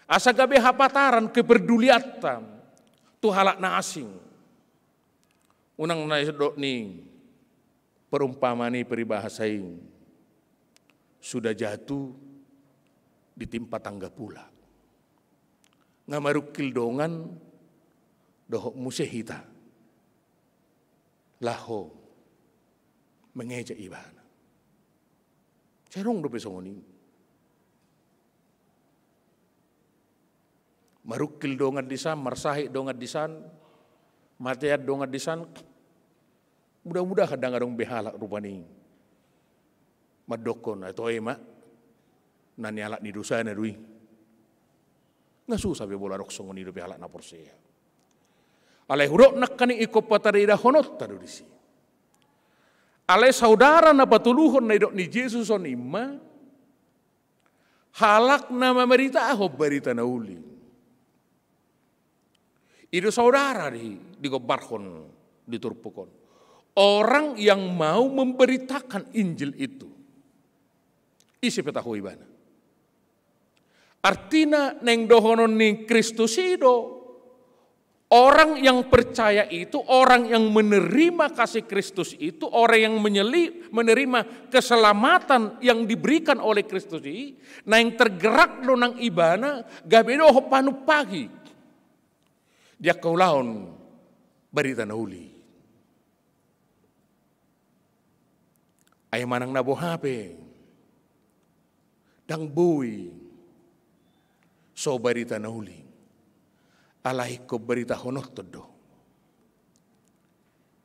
Asa gabe hapataran kepedulianta tu halak na asing. Unang na didok ni perumpamaan i, peribahasa i, Sudah jatuh ditimpa tangga pula. Nga marungkil dongan dohot muse hita laho mengejek ibana. Sai adong dope songon i. Marungkil dongan di san, marsahit dongan di san, matean dongan di san. Mudah-mudahan ndang adong be halak rupani mandokkon, "Ai toe ma, na nialap ni dosana do i." Nga susah be molo adong songon i dope halak na porsea. Alai hudok nangkaning ingkon pataridahononta do disi. Alai saudara, na patoluhon na nidok ni Jesus on i ma halak na mamaritahon barita na uli. I do saudara di, digombarhon di turpuk on. Orang yang mau memberitakan Injil itu. Ise pe taho ibana. Artina naeng dohonon ni Kristus i do, orang yang percaya itu, orang yang menerima kasih Kristus itu, orang yang menyeli-, menerima keselamatan yang diberikan oleh Kristus i, naeng tergerak do nang ibana gabe dohot panumpahi di angka ulaon barita na uli. Ai manang na boha pe, ndang boi so barita na uli, alai ingkon baritahononton do.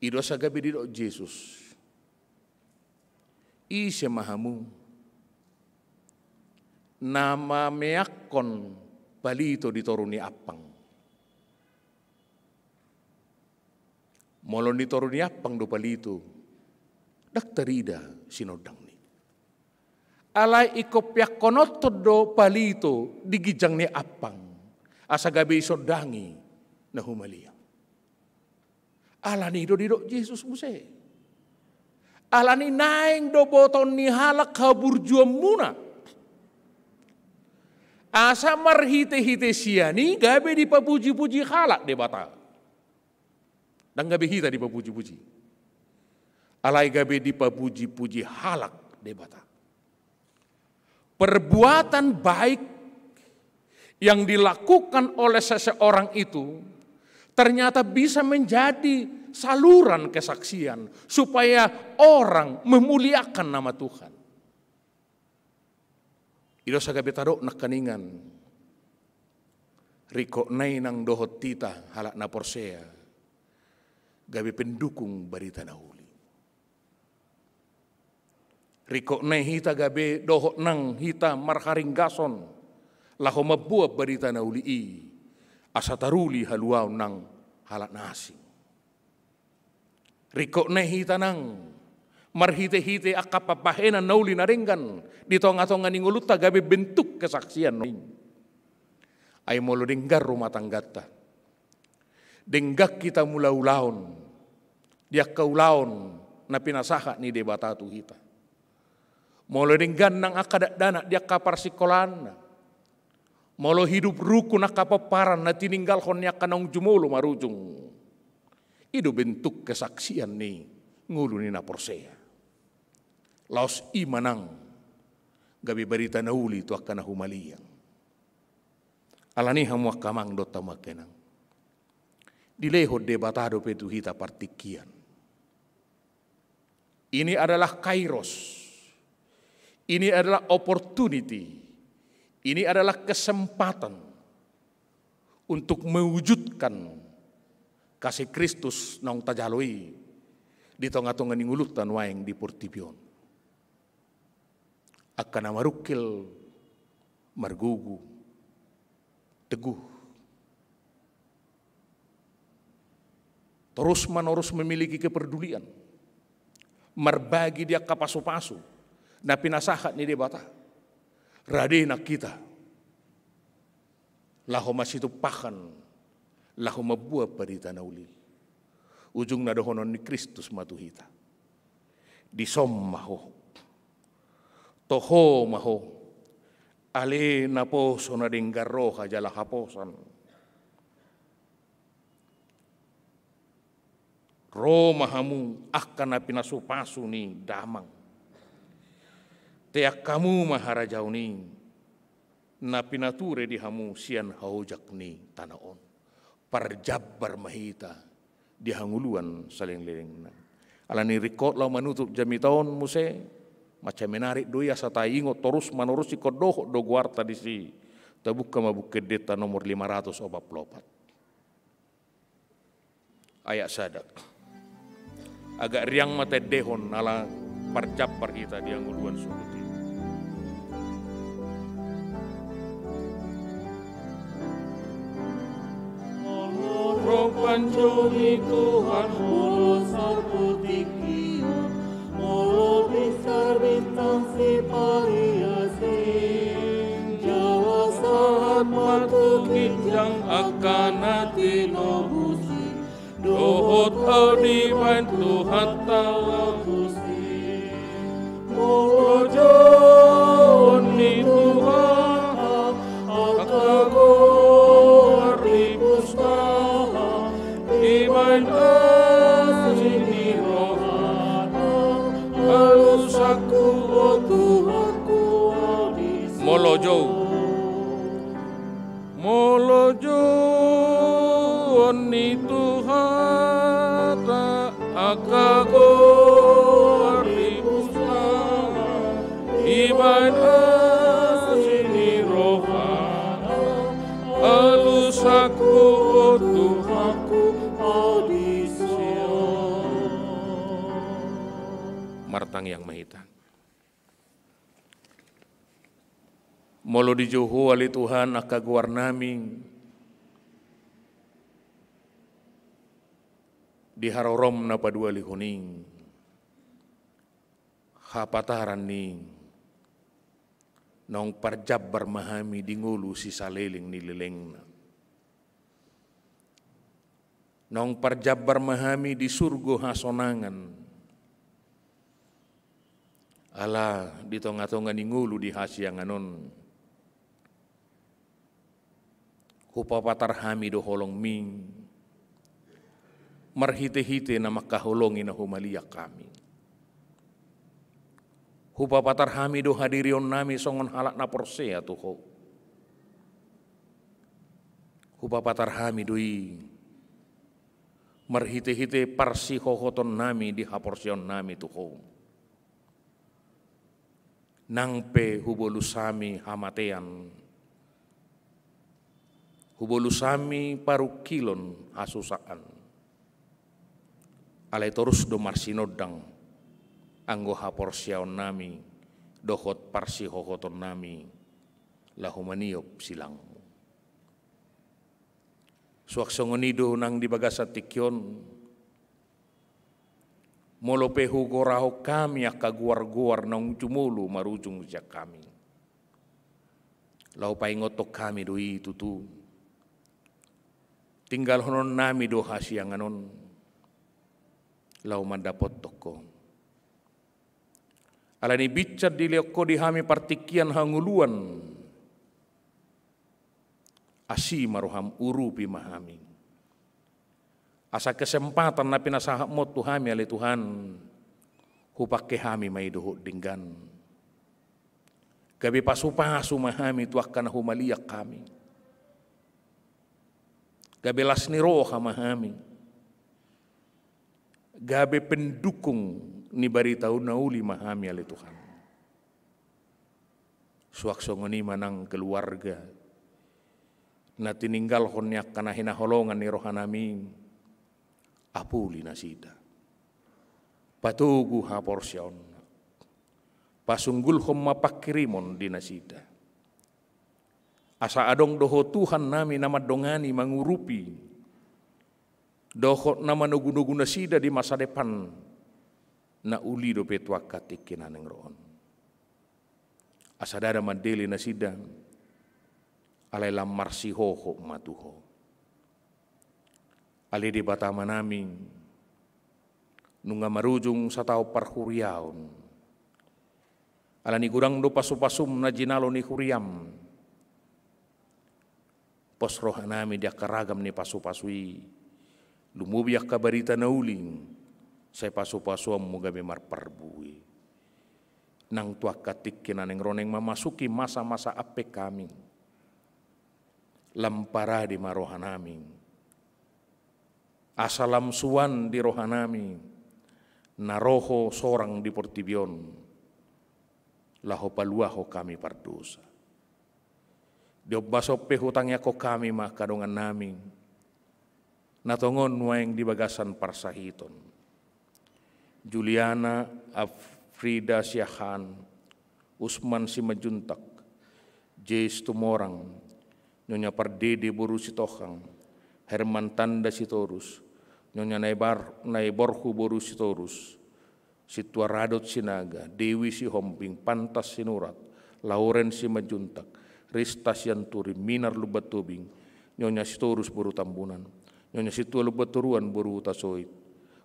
I do asa gabe didok Jesus, "Ise ma hamu na mameakkon palito di toru ni ampang?" Molo di toru ni ampang do palito, ndang tarida sinondangni. Alai ingkon peakkononton do palito di ginjang ni ampang, asa gabe isondangi na humaliang. Alani i do didok Jesus muse. Alani naeng do botoon ni halak haburjuonmuna, asa marhite-hite sian i gabe dipapuji-puji halak Debata. Ndang gabe hita dipapuji-puji, alai gabe dipapuji-puji halak Debata. Perbuatan baik yang dilakukan oleh seseorang itu ternyata bisa menjadi saluran kesaksian supaya orang memuliakan nama Tuhan. I do asa gabe tadok nangkaningan, ringkot nai nang dohot hita halak na porsea gabe pendukung barita na uli. Ringkot nai hita gabe dohot nang hita marharinggason laho mamboan barita na uli i, asa taruli haluaon nang halak na asing. Ringkot nai hita nang marhite-hite angka pambahenan na uli na denggan di tonga-tonga ni ngolunta gabe bentuk kesaksian na uli. Ai molo denggan rumah tangganta, denggan hita mangula ulaon di angka ulaon na pinasahat ni Debata tu hita. Molo denggan nang angka dakdanak di angka parsikolaanna, molo hidup rukun angka pomparan na tininggalhon ni angka naung jumolo marujung, i do bentuk kesaksian ni ngolu ni na porsea. Laos i ma nang gabe barita na uli tu angka na humaliang. Alani i hamu angka amang dohot hamu angka inang, dilehon Debata dope tu hita partingkian. Ini adalah kairos. Ini adalah opportunity. Ini adalah kesempatan untuk mewujudkan kasih Kristus naung tajalo i di tonga-tonga ni ngolunta nuaeng di portibi on. Angka na marungkil, margogo, teguh. Terus-menerus memiliki kepedulian, marbagi di angka pasu-pasu na pinasahat ni Debata. Rade nang hita laho masitumpahan, laho mamboan barita na uli. Ujungna dohonon ni Kristus ma tu hita: Dison ma ho, toho ma ho, ale naposo na denggan roha jala haposan. Ro ma hamu angka na pinasu-pasu ni Damang. Teang hamu ma harajaon i, na pinature di hamu sian haojak ni tano on. Parjambar ma hita di hangoluan salelenglelengna. Alani i ringkot laho manutup jamita on muse, mansai menarik do i asa taingot torus manorus ingkon dohot do goarta disi. Tabuka ma Buku Endenta nomor lima ratus opat pulu opat. Ayat sada. Agak riang ma taendehon ala parjambar hita di hangoluan suhut i. Molo ro panjou ni Tuhan ulos sapotingkian, molo pinsar bintang sipahias i, jala sahat ma tu ginjang angka na tinobus i, dohot au dibaen Tuhanta laho tusi. Molo jouon ni Tuhanta angka goar di pustaha, dibaen asi ni rohana, alusanku, o Tuhanku, au disi. Molo jou. Molo jouon ni Tuhanta angka goar di pustaha, dibaen asi ni rohana, alusanku, o Tuhanku, au disi. Martangiang ma hita. Molo dijou Ho ale Tuhan angka goarnami di harorom na paduahalihon i, hapataran ni naung parjambar ma hami di ngolu sisaleleng ni lelengna. Naung parjambar ma hami di surgo hasonangan. Ala di tongatonga ni ngolu di hasiangan on, hupapatar hami do holongmi marhitehite na mangkaholongi na humaliang hami. Hupapatar hami do hadirionnami songon halak na porsea tu Ho. Hupapatar hami do i marhitehite parsihohotonnami di haporseaonnami tu Ho. Nang pe hubolus hami hamatean, hubolus hami parungkilon, hasusaan, alai torus do marsinondang anggo haporseaonnami dohot parsihohotonnami laho maniop silangmu. Suang songon i do nang di bagasan tingki on, molo pe hugorahon hami angka goargoar naung jumolo marujung sian hami, laho paingothon hami do i tutu. Tinggalhononnami do hasiangan on laho mandapothon Ho. Alani i binsan dilehon Ho di hami partingkian hangoluan. Asi ma roham, urupi ma hami. Asa kesempatan na pinasahatmu tu hami ale Tuhan, hupangke hami ma i dohot denggan. Gabe pasupasu ma hami tu angka na humaliang hami. Gabe las ni roha ma hami. Gabe pendukung ni barita na uli ma hami ale Tuhan. Suang songon i ma nang keluarga na tininggalhon ni angka na hinaholongan ni rohanami, apuli nasida. Patogu haporseaonna. Pasunggulhon ma pangkirimon di nasida. Asa adong do Ho Tuhannami na mandongani, mangurupi, dohot na manogunogu nasida di masa depan na uli dope tu angka tingki na naeng ro on. Asa ndada mandele nasida, alai lam marsihohot ma tu Ho. Ale Debata Amanami, nunga marujung sataon parhuriaon. Alani godang do pasupasum na jinalo ni huriam. Pos rohanami di angka ragam ni pasupasu i, lumobi angka barita na uli, sai pasupasuonmu gabe marparbue. Nang tu angka tingki na naeng ro, naeng mamasuki masa-masa ampek hami, lam parade ma rohanami, asa lam suan di rohanami na ro Ho sorang di portibi on, laho paluahon hami pardosa. Di ombas on pe hutangiangkon hami ma angka dongannami na tongon nuaeng di bagasan parsahiton: Juliana Afrida Siahaan, Usman Simanjuntak, J Situmorang, Nyonya Pardede boru Sitohang, Herman Tanda Sitorus, Nyonya Naibar-, Naiborhu boru Sitorus, Sintua Radot Sinaga, Dewi Sihombing, Pantas Sinurat, Lauren Simanjuntak, Rista Sianturi, Minar Lumban Tobing, Nyonya Sitorus boru Tambunan, Nyonya Sintua Lumban Toruan boru Hutasoit,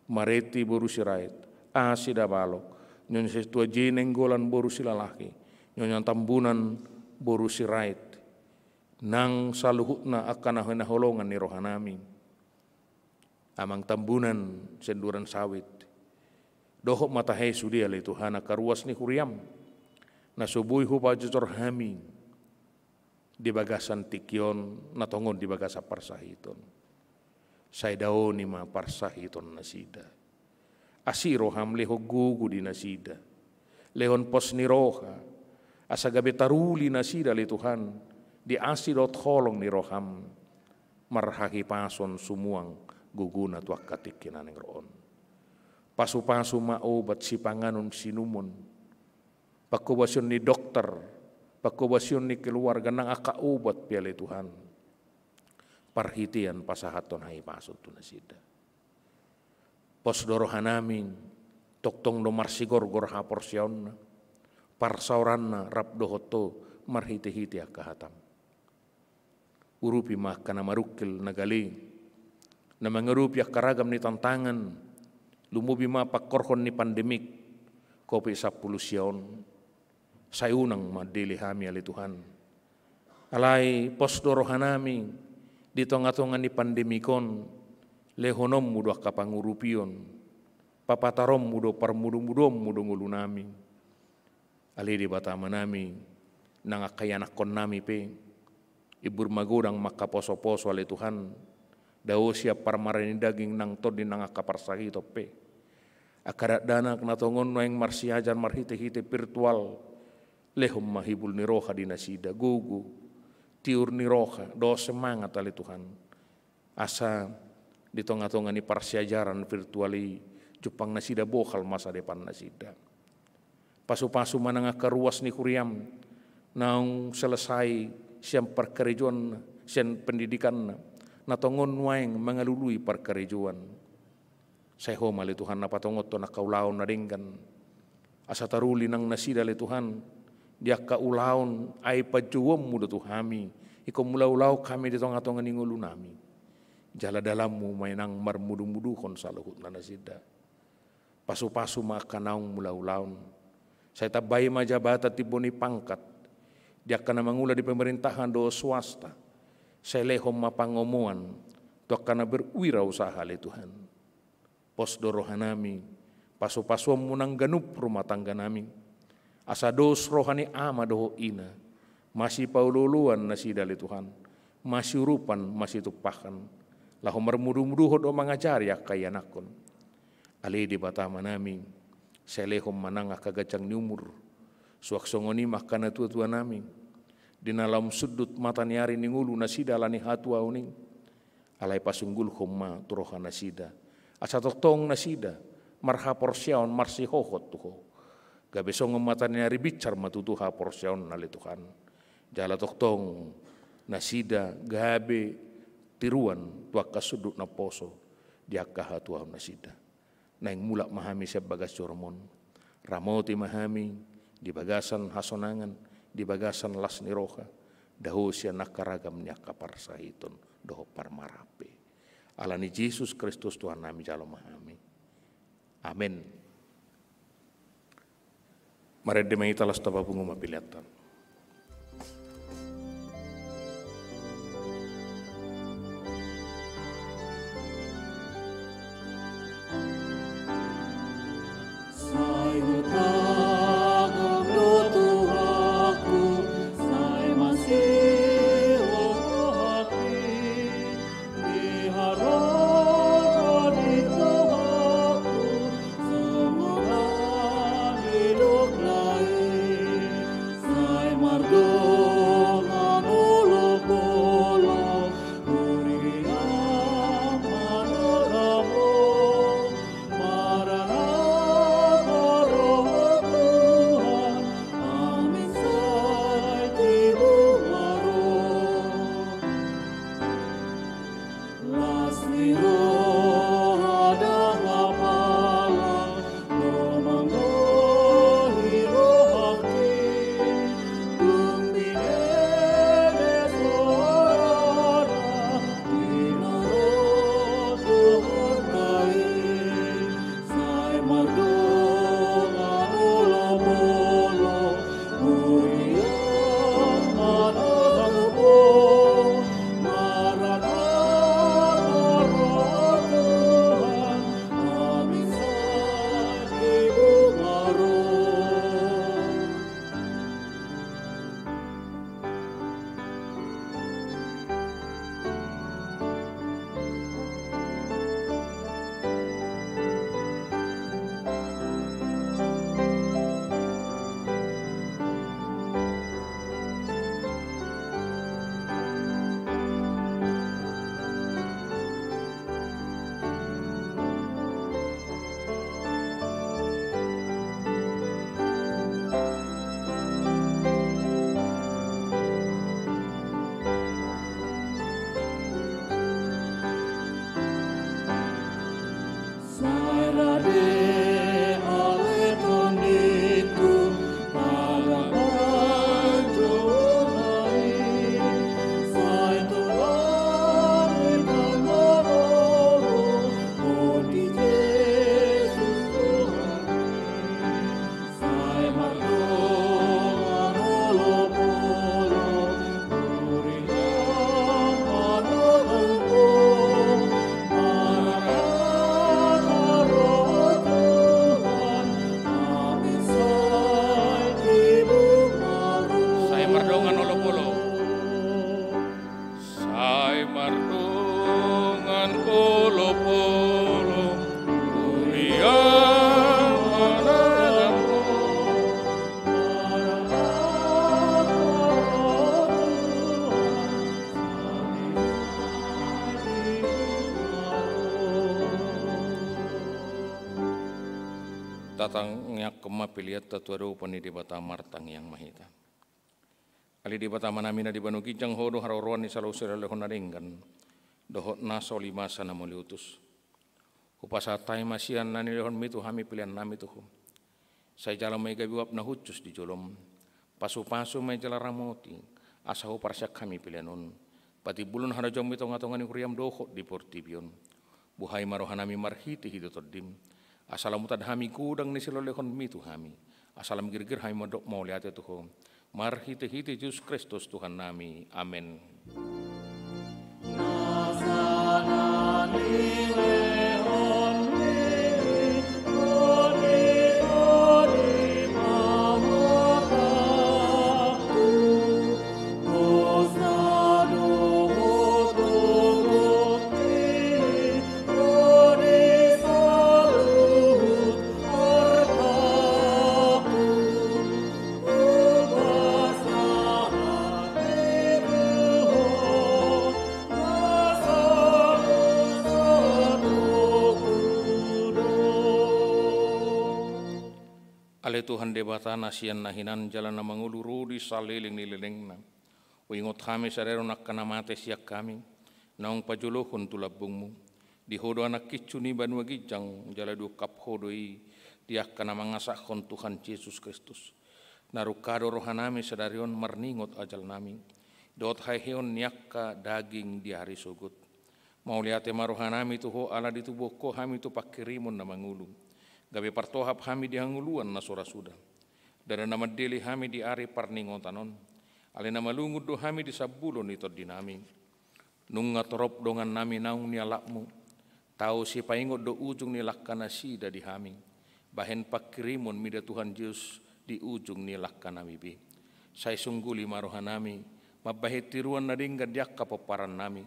Mareti boru Sirait, A Sidabalok, Nyonya Sintua J Nainggolan boru Silalahi, Nyonya Tambunan boru Sirait, nang saluhutna angka na hinaholongan ni rohanami, Amang Tambunan sian Durensawit, dohot ma tahe sude ale Tuhan angka ruas ni huriam na so boi hupajojor hami di bagasan tingki on na tongon di bagasan parsahiton. Sai daoni ma parsahiton nasida. Asi roham lehon gogo di nasida, lehon pos ni roha, asa gabe taruli nasida ale Tuhan di asi dohot holong ni roham, marhahipason sumuang gogona tu angka tingki na naeng ro on. Pasupasu ma obat, sipanganon, siinumon, panghobasion ni dokter, panghobasion ni keluarga, nang angka obat pe ale Tuhan, parhitean pasahathon hahipason tu nasida. Pos do rohanami, tongtong do marsigorgor haporseaonna, parsaoranna rap dohot Ho marhitehite angka hatam. Urupi ma angka na marungkil na gale, na mangadopi angka ragam ni tantangan, lumobi ma pangkorhon ni pandemik covid sampulu sia on. Sai unang mandele hami ale Tuhan. Alai pos do rohanami di tongatonga ni pandemik on, lehononmu do angka pangurupion, papataronmu do, parmudumuduonmu do ngolunami. Ale Debata Amanami, nang angka ianakkonnami pe, imbur magodang ma angka posoposo ale Tuhan, dao sian parmaraan ni daging nang tondi nang angka parsahiton pe. Angka dakdanak na tongon nuaeng marsiajar marhitehite virtual, lehon ma hibul ni roha di nasida, gogo, tiur ni roha dohot semangat ale Tuhan. Asa di tongatonga ni parsiajaran virtual i jumpang nasida bohal masa depan nasida. Pasupasu ma nang angka ruas ni huriam naung selesai sian parkarejoanna, sian pendidikanna, na tongon nuaeng mangalului parkarejoan. Sai Ho ma ale Tuhan na patongothon angka ulaon na denggan, asa taruli nang nasida ale Tuhan di angka ulaon, ai panjouonmu do tu hami, ingkon mulaulaon hami di tongatonga ni ngolunami. Jala dalanmu ma i nang marmudumuduhon saluhutna nasida. Pasupasu ma angka naung mulaulaon. Sai tambai ma jabatan, timbo ni pangkat di angka na mangula di pemerintahan dohot swasta. Sai lehon ma pangomoan tu angka na berwirausaha ale Tuhan. Pos do rohanami, pasupasuonmu nang ganup rumah tangganami. Asa dos roha ni ama dohot ina, masipaolooloan nasida ale Tuhan, masiurupan, masitumpahan, laho marmudumuduhon dohot mangajari angka ianakkon. Ale Debata Amanami, sai lehon ma nang angka ganjang ni umur, suang songon i ma angka natuatuanami, di na lam sundut mata ni ari ni ngolu nasida ala ni hatuaon i. Alai pasunggulhon ma tu roha nasida, asa tongtong nasida marhaporseaon, marsihohot tu Ho. Gabe songon mata ni ari binsar ma tutu haporseaonna ale Tuhan. Jala tongtong nasida gabe tiruan tu angka sundut na poso di angka hatuaon nasida. Naeng mulak ma hami sian bagas joroMon. Ramoti ma hami di bagasan hasonangan, di bagasan las ni roha, dao sian angka ragam ni angka parsahiton dohot parmaraan pe. Ala ni Jesus Kristus Tuhannami jalo ma hami. Amen. Marende ma hita laos tapapungu ma peleanta. Sai hutago Tatangiangkon ma peleanta tu adopan ni Debata. Martangiang ma hita. Ale Debata Amanami na di banua ginjang, Ho do haroroan ni saleleng na denggan dohot na so limasa na mauliutus. Hupasahat hami ma sian na nilehonmi tu hami peleannami tu Ho. Sai jalo ma i gabe uap na hushus di jolom. Pasupasu ma i jala ramoti, asa huparsiak hami pelean on. Patimbulhon harajaonmu di tongatonga ni huriam dohot di portibi on. Buhai ma rohanami marhitehite Tondim, asa lam hutan hami godang ni silehonlehonmi tu hami, asa lam girgir hami mandok mauliate tu Ho. Marhitehite Jesus Kristus Tuhannami. Amen. Ale Tuhan Debata na sian na hinan jala na mangolu ro di saleleng ni lelengna. Huingot hami sadari on angka na mate sian hami, naung pajolohon tu lambungmu. Di Ho do Anak hinsu ni banua ginjang, jala diungkap Ho do i di angka na mangasahon Tuhan Jesus Kristus. Na rungka do rohanami sadari on marningot ajalnami dohot haheheon ni angka daging di ari sogot. Mauliate ma rohanami tu Ho ala ditubuhon Ho hami tu panghirimon na mangolu, gabe partohap hami di hangoluan na so ra suda. Ndada na mandele hami di ari parningotan on, alai na malungun do hami di sambulo ni tondinami. Nunga torop dongannami naung nialapmu. Tau sipaingot do ujung ni langkanasida di hami. Bahen panghirimon mida Tuhan Jesus di ujung ni langkanami be. Sai sungguli ma rohanami mambahen tiruan na denggan di angka pomparan nami.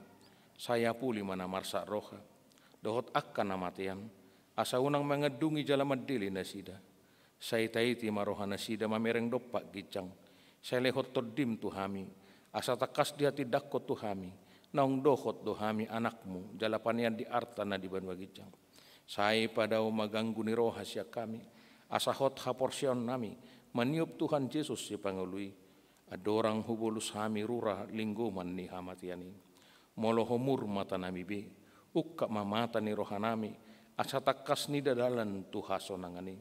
Sai apuli ma na marsak roha dohot angka na matean, asa unang mangandungi jala mandele nasida. Sai taiti ma rohanasida mamereng dompak ginjang. Sai lehon Tondim tu hami, asa tangkas dihatindangkon tu hami, naung dohot do hami anakmu jala panean di arta na di banua ginjang. Sai padao ma ganggu ni roha sian hami, asa hot haporseaonnami maniop Tuhan Jesus Sipangolu i. Andorang hubolus hami rura linggoman ni hamatean i. Molo homur matanami be, ungkap ma mata ni rohanami, asa tangkas nida dalan tu hasonangan i.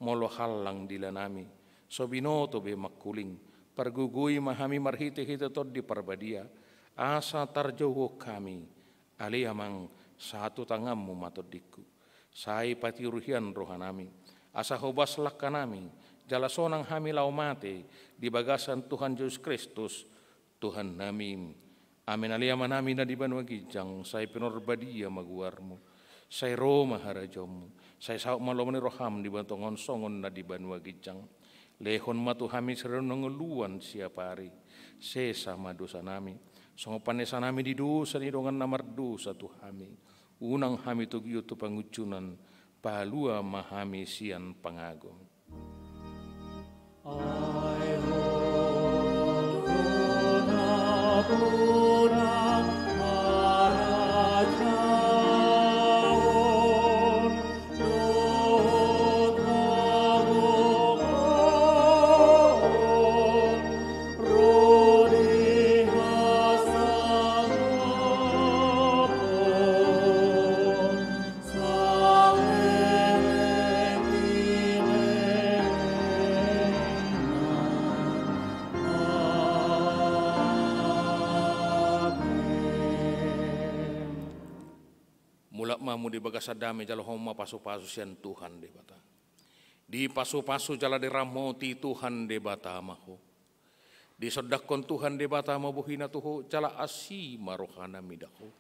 Molo hallang dilanami, so binoto be mangkuling, pargogoi ma hami marhitehite Tondi Parbadia, asa tarjou hami. Ale Amang, sahat tu tanganmu ma tondingku. Sai patiur hian rohanami, asa hobas langkanami, jala sonang hami laho mate di bagasan Tuhan Jesus Kristus, Tuhannami. Amen. Ale Amanami na di banua ginjang, sai pinarbadia ma goarmu. Sai ro ma harajaonmu. Sai saut ma lomo ni roham di banua tonga on songon na di banua ginjang. Lehon ma tu hami sadari on hangoluan siap ari. Sesa ma dosanami, songon panesanami di dosa ni dongan na mardosa tu hami. Unang hami togihon tu pangunjunan, palua ma hami sian pangago. Mulak ma hamu di bagasan dame, jalo hamu ma pasupasu sian Tuhan Debata. Dipasupasu jala diramoti Tuhan Debata ma ho. Disondangkon Tuhan Debata ma bohina tu ho, jala asi ma rohana mida ho.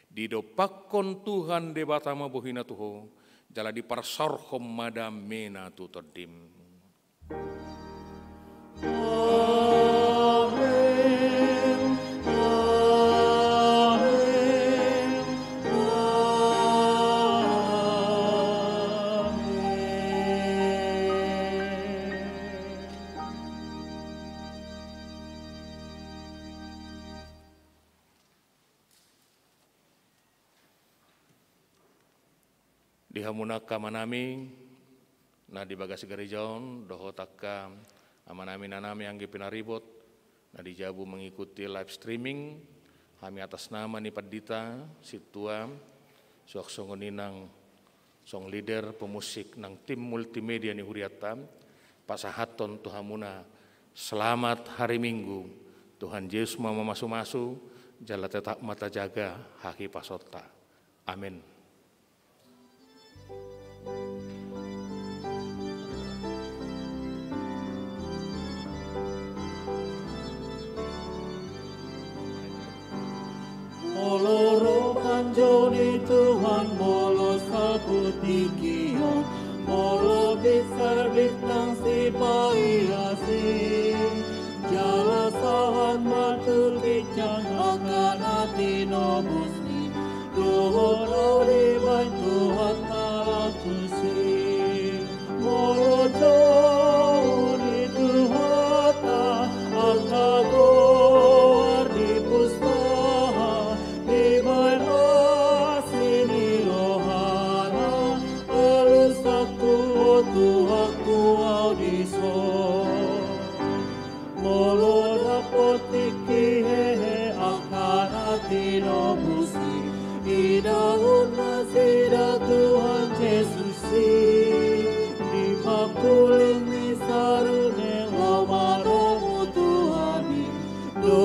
Didompakkon Tuhan Debata ma bohina tu ho, jala diparsaorhon ma damena tu tondim. Amen. Amen. Amen. Di hamu angka amanami, na di bagas gareja on, dohot angka amanami, inanami, anggi pinaribot, na di jabu mengikuti live streaming, hami atas nama ni pandita, sintua, suang songon i nang song leader, pemusik nang tim multimedia ni hurianta, pasahathon tu hamuna selamat hari Minggu. Tuhan Jesus ma mamasumasu, jala tetap ma tajaga hahipasonta. Amin. Molo ro panjou ni Tuhan, molo sapu tingki on, molo pinsar bintang sipaiasi, jala sahat ma tu ginjang angka na tinobus ni, dohot ro dibahen Tuhan na laku si. Molo jou ni Tuhanta angka goar di pustaha, dibahen asi ni rohana, alusangku, o Tuhanku, ahu dison. Molo dapot tingki hehe angka na tinobus i, idahon nasida Tuhan Jesus i, di pangkuling ni sarune laho madomu Tuhan i, do